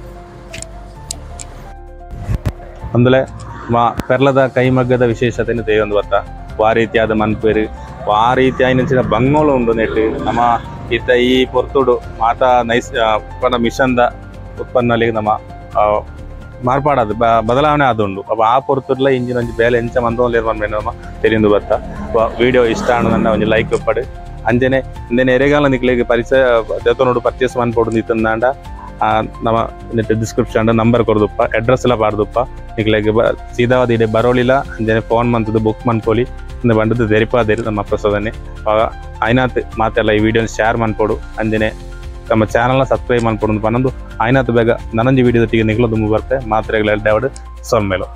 ಅಂದಲೆ ಮಾ ಪೆರ್ಲದ ಕೈಮಗ್ಗದ ವಿಶೇಷತೆಯನ್ನು ತೇಯೊಂದು ಬರ್ತಾ ಆ ರೀತಿಯಾದ ಮನ್ಪೇರು ಆ ರೀತಿಯಾದ ಬಂಗೋಳು ಉಂಡು ನೆಟ್ಟು ನಮ್ಮ ಇತ್ತ ಈ ಪೊರ್ತುಡು ಮಾತಾ ನೈಸ್ ಮಿಷನ್ದ ಉತ್ಪನ್ನಲಿಗೆ ನಮ್ಮ ಮಾರ್ಪಾಡದು ಬದಲಾವಣೆ ಆದುಂಡು ಅಪ್ಪ ಆ ಪೊರ್ತುಡ್ಲ ಇಂಜಿನ ಒಂಜಿ ಬೇಲೆ ಎಂಚ ಮಂದೋಲೇರ್ ನಮ್ಮ ತೆರಿಂದು ಬರ್ತಾ ವಿಡಿಯೋ ಇಷ್ಟ ಆಣು ಒಂಜಿ ಲೈಕ್ ಪಡು ಅಂಜನೆ ಇಂದೆನೆ ಎರೆಗಾಲ ನಿಕ್ಲೆಗ್ ಪರಿಚಯ ದೇತನೋಡು ಪರ್ಚೇಸ್ ಮನ್ಪೊಡು ನಿತ್ತಂದಾಂಡ ನಮ್ಮ ಡಿಸ್ಕ್ರಿಪ್ಷನ್ ನಂಬರ್ ಕೊರ್ದುಪ್ಪ ಅಡ್ರೆಸ್ ಎಲ್ಲ ಪಾಡ್ದುಪ್ಪ ನಿಕ್ಲೆಗ್ ಸೀದಾವಾದ ಇಡೆ ಬರೋಲಿಲ್ಲ ಅಂಜನೆ ಫೋನ್ ಮಂತದ್ದು ಬುಕ್ ಮನ್ಪೊಲಿ ಇಂದ ಬಂಡದ್ದು ತೆರಿಪಾದೇರಿ ನಮ್ಮ ಪ್ರಸಾದನೆ ಆಯ್ನಾತ್ ಮಾತೆಲ್ಲ ಈ ವಿಡಿಯೋನ ಶೇರ್ ಮನ್ಪೊಡು ಅಂಜನೆ ನಮ್ಮ ಚಾನಲ್ನ ಸಬ್ಸ್ಕ್ರೈಬ್ ಮನ್ಪೊಡು ಪನ್ನೊಂದು ಆಯ್ನಾತ್ ಬೇಗ ನನೊಂಜಿ ವಿಡಿಯೋದೊಟ್ಟಿಗೆ ನಿಕ್ಲ ದುಂಬು ಬರ್ತೆ ಮಾತ್ರೆಗಳ ಎಡ್ಡೆ ಸೊಲ್ಮೇಲು.